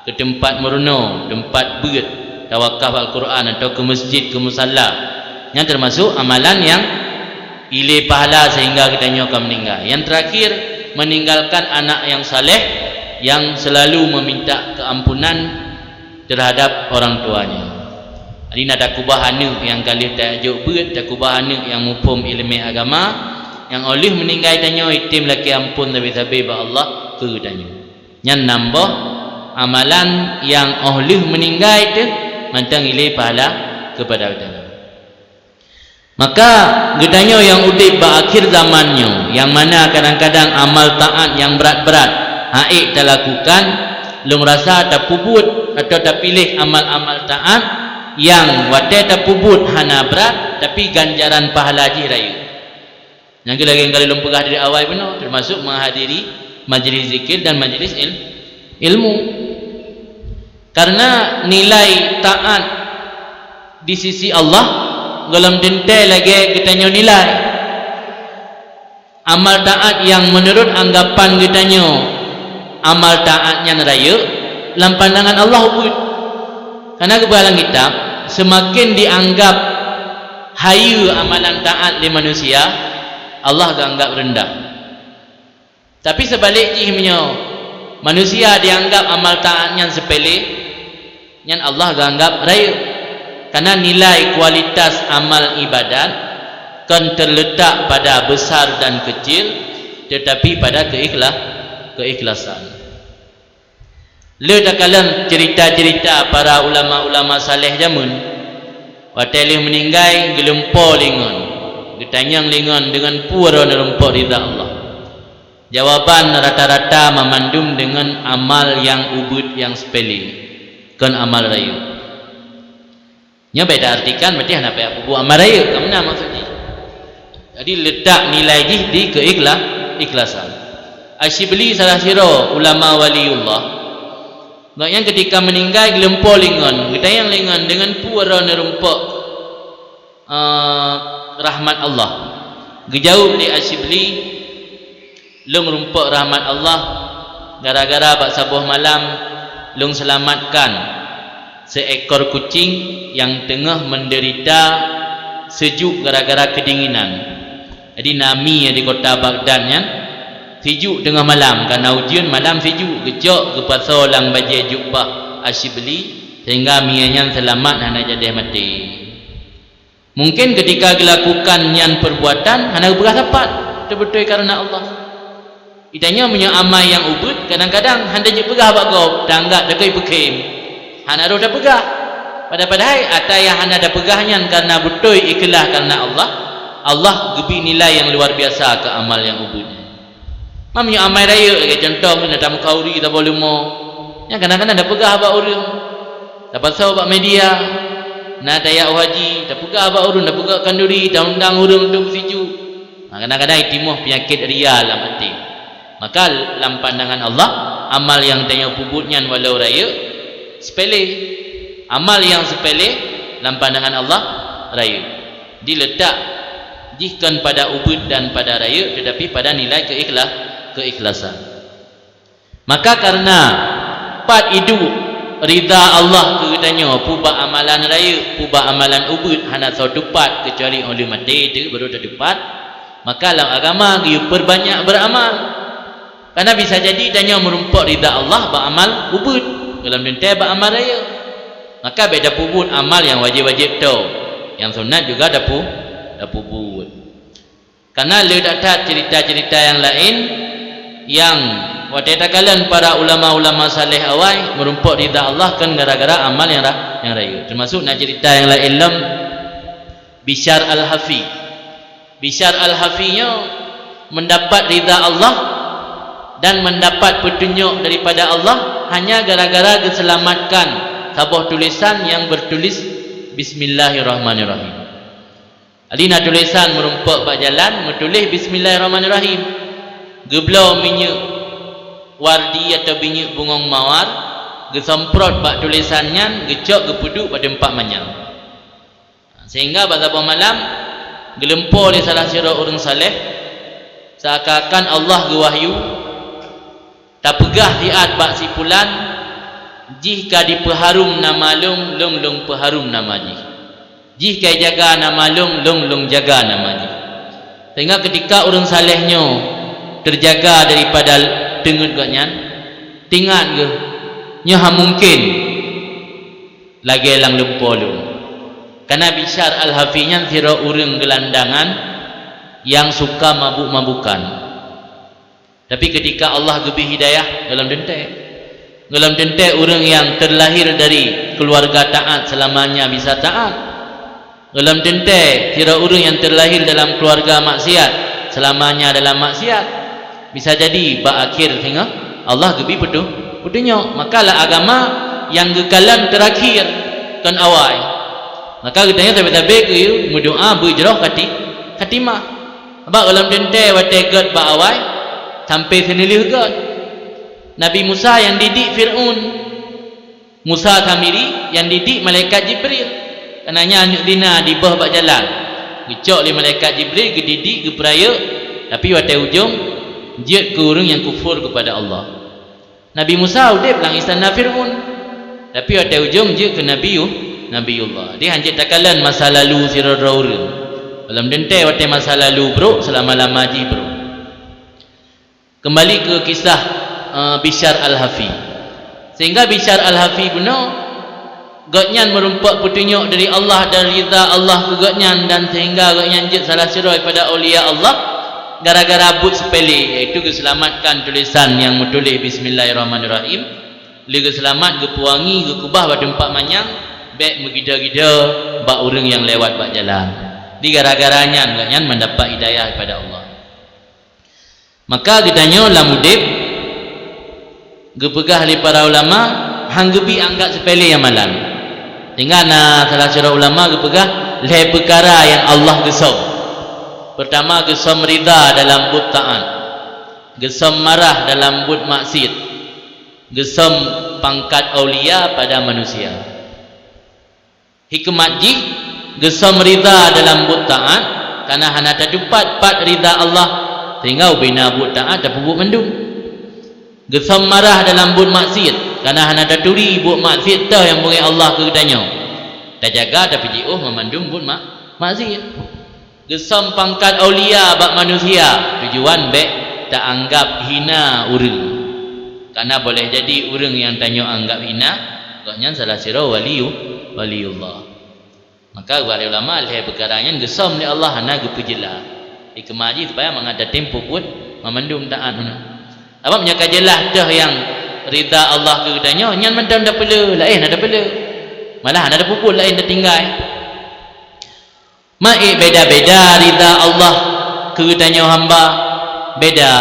keu teumpat meurunoe, teumpat beuet, tawakaf Al-Quran atau keu masjid, keu musalla. Nyan termasuk amalan nyang ilé pahala sehingga geutanyoe ka meuninggai. Nyang terakhir, meninggalkan anak nyang saleh nyang selalu meminta keampunan terhadap orang tuanya. Jadi, na takubah aneuëk nyang ka lheueh tajok beuet, takubah aneuëk nyang muphom iéleumé agama, nyang óh lheueh meuninggai tanyoe item lakée amphon sabe-sabe bak Allah keu geutanyoe. Nyan nam boh amalan nyang óh lheueh meuninggai teuh mantong ilé pahala keupada geutanyoe. Maka, geutanyoe nyang udeb bak akhir zaman nyoe, nyang mana kadang-kadang amal taát nyang brat-brat ha'ék talakukan, lôn rasa tapeubuet atau tapiléh amal-amal taát nyang watée tapeubuet hana brat, tapi ganjaran pahala jih rayeuk. Nyang keu lagée nyang ka lôn peugah dari awai bunoe, termasuk menghadiri majlis zikir dan majlis il-, ilmu. Karena nilai taát di sisi Allah gohlom teuntée lagée geutanyoe nilai. Amal taát nyang meunurot anggapan geutanyoe amal taát nyan rayeuk, lam pandangan Allah ubit. Karena geuba lam kitab, seumaken dianggap hayeue amalan taát lé manusia, Allah geuanggap reundah. Tapi seubalek jih, meunyoe manusia dianggap amal taát nyan seupele, nyan Allah geuanggap rayeuk. Karena nilai kualitas amal ibadat kon terletak pada besar dan kecil, tetapi pada keikhla-, keikhlasan. Le takalon cerita-cerita para ulama-ulama saleh jameun. Watée lheueh meuninggai, geulumpo lingon, geutanyong lingon deungon peue droe neureumpok ridha Allah. Jawaban rata-rata mamandum deungon amal nyang ubit nyang seupele, kon amal rayeuk. Nyoe beda artikan, berarti hana payah peubuet amal rayeuk, ka meunan maksud jih. Jadi, letak nilai jih di keikhla-, ikhlasan. Asyibli salah sidroe ulama waliullah. Gobnyan ketika meuninggai, geulumpo lingon, geutanyong lingon deungon peue droe neureumpok, eh, rahmat Allah. Geujaweueb lé Asyibli, "Lôn rumpok rahmat Allah gara-gara bak saboh malam lôn seulamatkan seuekor kucing nyang teungoh meudeurita seujuk gara-gara keudinginan." Jadi, na mi di kota Baghdad nyan, seujuk teungoh malam, kana ujeuen malam seujuk, geucok geupasoe lam bajée jubah Asyibli, sehingga mi nyan seulamat hana jadeh maté. Mungken ketika geulakukan nyan perbuatan, hana geupeugah sapat, teubeutôi kareuna Allah. Geutanyoe meunyoe amai nyang ubit, kadang-kadang hana jeuet peugah bak gob, tanggap dakoi peukhém. Hana roh tapeugah. Pada-padahai ata nyang hana tapeugah nyan kareuna beutôi ikhlaih kareuna Allah, Allah geubri nilai nyang luar biasa keu amal nyang ubit nyan. Meunyoe amai rayeuk, lagée cuntoh, na tameukauri saboh leumo, nyang kadang-kadang tapeugah bak ureuëng, tapasoe bak media, na tajak u haji, tapeugah bak ureuëng, tapeugah khanduri, taundang ureuëng untuk beusiju. Ha, kadang-kadang itimoh peunyakét ria lam até. Maka, lam pandangan Allah, amal nyang tanyoe peubuet nyan walau rayeuk, seupele. Amal nyang seupele, lam pandangan Allah, rayeuk. Diletak jih kon pada ubit dan pada rayeuk, tetapi pada nilai keikhla-, keikhlasan. Maka, kareuna pat iduek ridha Allah keu geutanyoe, peue bak amalan rayeuk, peue bak amalan ubit, hana soe teupat keucuali óh lheueh maté teuh baru tateupat, maka lam agama geuyue peurbanyak beuramal. Kareuna bisa jadi tanyoe meurumpok ridha Allah bak amal ubit, gohlom teuntée bak amal rayeuk. Maka, bék tapeubuet amal nyang wajéb-wajéb toe, nyang sunat juga tapu-, tapeubuet. Kareuna le that-that cerita-cerita nyang laén nyang watée takalon para ulama-ulama saleh awai meurumpok ridha Allah kon gara-gara amal nyang ra-, nyang rayeuk. Teumasuk na cerita nyang laén lom, Bishar Al-Hafi. Bishar Al-Hafi nyoe meudapat ridha Allah dan mendapat petunjuk daripada Allah hanya gara-gara geuselamatkan saboh tulisan nyang bertulis Bismillahirrahmanirrahim. Jadi na tulisan meurumpok bak jalan, meutuléh Bismillahirrahmanirrahim. Geubloe minyeuk wardi atau minyeuk bungong mawar, geusemprot bak tulisan nyan, geucok geupeuduek bak teumpat manyang. Sehingga bak saboh malam, geulumpo lé salah sidroe ureuëng saleh, seakan-akan Allah geuwahyu, "Tapeugah siat bak si pulan, jih ka jipeuharum nama lôn, lôn, lôn peuharum nama jih. Jih ka jijaga nama lôn, lôn, lôn jaga nama jih." Sehingga ketika ureuëng saleh nyoe teujaga daripada teungeut gobnyan, teuingat geuh, nyoe hana mungken lagée lam lumpo lôn. Karena Bisyar Al-Hafi nyan sidroe ureuëng geulandangan nyang suka mabuk-mabukan. Tapi ketika Allah geubri hidayah, gohlom teuntée. Gohlom teuntée ureuëng nyang terlahir dari keluarga taat selamanya bisa taat. Gohlom teuntée sidroe ureuëng nyang terlahir dalam keluarga maksiat selamanya dalam maksiat. Bisa jadi bak akhir singoh Allah geubri peutu-, peutunyok. Maka lam agama nyang geukalon teurakhir kon awai. Maka geutanyoe sabe-sabe keu meudoa beujroh khati-, khatimah. Sabab gohlom teuntée watée gét bak awai sampai seuneulheueh gét. Nabi Musa nyang didik Fir'aun, Musa Samiri nyang didik malaikat Jibril. Karena nyan aneuk zina dibôh bak jalan. Geucok lé malaikat Jibril, geudidik, geupeurayeuk, tapi watée ujong jeuet keu ureuëng nyang kufur keupada Allah. Nabi Musa udeb lam istana Fir'aun, tapi watée ujong jeuet keu Nabiyu-, Nabiullah. Jadi hanjeuet takalon masa lalu sidroe-droe ureuëng. Gohlom teuntée watée masa lalu brok, seulama-lama jih brok. Kembali ke kisah, eh, Bisyar Al-Hafi. Sehingga Bisyar Al-Hafi bunoe, gobnyan meurumpok peutunyok dari Allah dan ridha Allah keu gobnyan, dan sehingga gobnyan jeuet salah sidroe daripada aulia Allah gara-gara buet seupele, yaitu geuseulamatkan tulisan nyang meutuléh Bismillahirrahmanirrahim, lé geuseulamat, geupeuwangi, geukeubah bak teumpat manyang, bék meugida-gida bak ureuëng nyang lewat bak jalan. Di gara-gara nyan gobnyan mendapat hidayah daripada Allah. Maka geutanyoe lam udeb, geupeugah lé para ulama, hana geubri anggab seupele amalan. Sehingga na salah sidroe ulama geupeugah, lhée peukara nyang Allah geusöm. Peurtama, geusöm ridha dalam buet taát, geusöm marah dalam buet maksiet, geusöm pangkat aulia pada manusia. Hikmat jih, geusöm ridha dalam buet taát, karena hana tatupat pat ridha Allah, sehingga ubena buet taát tapeubuet mandum. Geusöm marah dalam buet maksiet, karena hana taturi buet maksiet teuh nyang beungéh Allah keu geutanyoe. Tajaga tapi jiôh meumandum buet mak-, maksiet. Geusöm pangkat aulia bak manusia, tujuan bék taanggab hina ureuëng. Karena boleh jadi ureuëng nyang tanyoe anggab hina, gobnyan salah sidroe waliyu-, waliullah. Maka para ulama lhée peukara nyan geusöm lé Allah hana geupeujeulaih. Hikmah jih supaya mangat tatem peubuet meumandum taát meunan. Sabab nyang ka jeulaih teuh nyang ridha Allah keu geutanyoe, nyan mantong tapeuleueh, laén hana tapeuleueh. Malah hana tapeubuet, laén tatinggai. Meu'ék beda-beda ridha Allah keu geutanyoe hamba, beda.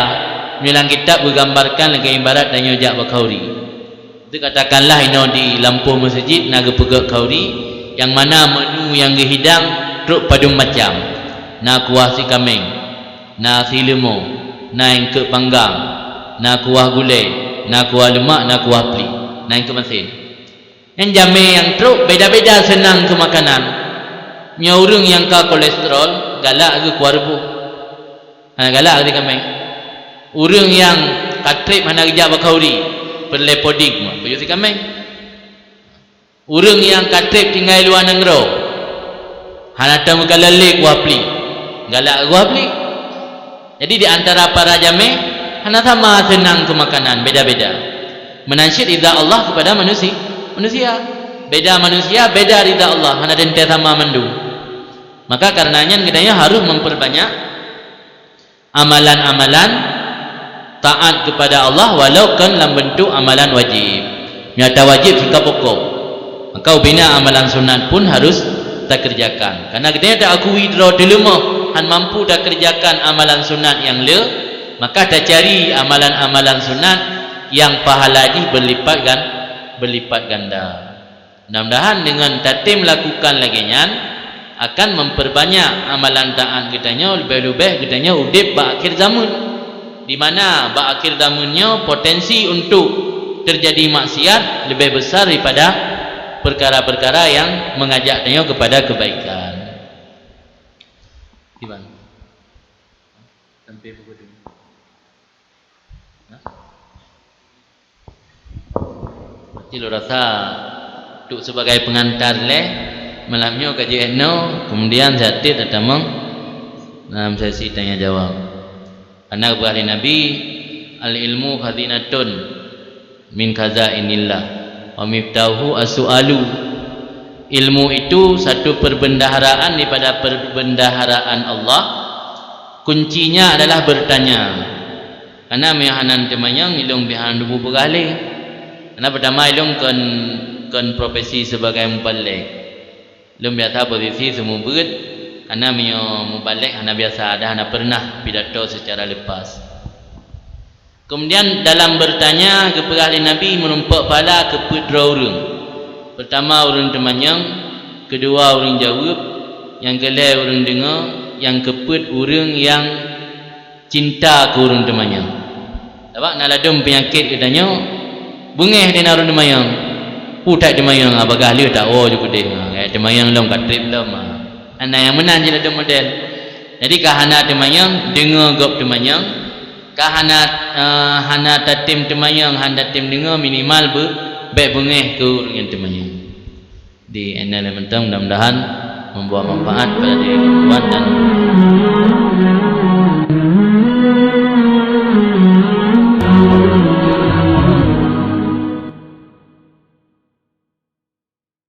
Meunyoe lam kitab geugambarkan lagée ibarat tanyoe jak bak khauri. Katakanlah inoe di lampôh meuseujid na geupeugét khauri, nyang mana menu nyang geuhidang trok padum macam. Na kuah si kaméng, na si leumô, na eungkôt panggang, na kuah gulée, na kuah leumak, na kuah pliek, na eungkôt masen. Nyan jamé nyang trok beda-beda seunang keu makanan. Meunyoe ureuëng nyang ka kolesterol, galak geuh kuah reubôh. Hana galak geuh si kaméng. Ureuëng nyang ka treb hana geujak bak khauri, peureulée poding, peujeuet si kaméng. Ureuëng nyang ka treb tinggai luwa nanggroe, hana tameukalon lé kuah pliek, galak kuah pliek. Jadi, di antara para jamé, hana sama seunang keu makanan, beda-beda. Meunan cit ridha Allah keupada manusi-, manusia. Beda manusia, beda ridha Allah, hana teuntée sama mandum. Maka, kareuna nyan geutanyoe harôh memperbanyak amalan-amalan taat keupada Allah walau kon lam beuntuk amalan wajéb. Nyata wajéb sikap pokok. Maka ubena amalan sunat pun harus takeureujakan. Kareuna geutanyoe taakui droe teuleumah, han mampu takeureujakan amalan sunat nyang le, Maka tacari amalan-amalan sunat nyang pahala jih berlipat gan-, berlipat ganda. Mudah-mudahan deungon tatem lakukan lagée nyan, akan memperbanyak amalan taat geutanyoe, leubeh-leubeh geutanyoe udeb bak akhir zaman, di mana bak akhir zaman nyoe potensi untuk terjadi maksiat lebih besar daripada perkara-perkara yang mengajak tanyoe kepada kebaikan. Iban. Sampai pukul tujuh. Nah. Berarti lôn rasa untuk sebagai pengantar lé, malam nyoe ka jeuet noe, kemudian sateue tatamong dalam sesi tanya jawab. Karena geupeugah lé Nabi, "Al-ilmu khazinatun min khazainillah, wa miftahuhu as-su'alu." Ilmu itu satu perbendaharaan daripada perbendaharaan Allah. Kuncinya adalah bertanya. Karena meunyoe hana teumanyong, ilong pih hana teupeu peugah lé. Karena pertama, ilong kon, kon profesi sebagai mubalek. Lôn biasa posisi seumeubeuet, karena meunyoe mubalek hana biasa, dan hana pernah pidato secara lepas. Kemudian dalam bertanya, geupeugah lé Nabi meurumpok pahala keu peuet droe ureuëng. Pertama ureuëng teumanyong, keudua ureuëng jaweueb, nyang keulhée ureuëng deungoe, nyang keupeuet ureuëng nyang cinta keu ureuëng teumanyong. Sabab na ladôm peunyakét geutanyoe, beungéh di na ureuëng teumanyong. Pu that teumanyong, ah, bagah lheueh tawoe ju keudeh. Ah, teumanyong lom ka treb lom. Ah. Ana nyang meunan jih ladôm model. Jadi ka hana teumanyong, deungoe gob teumanyong. Ka hana, eh, hana tatem teumanyong, hana tatem deungoe, minimal be-, bék beungéh keu ureuëng nyang teumanyong. Di enel mantong, mudah-mudahan membawa manfaat pada diri tuan dan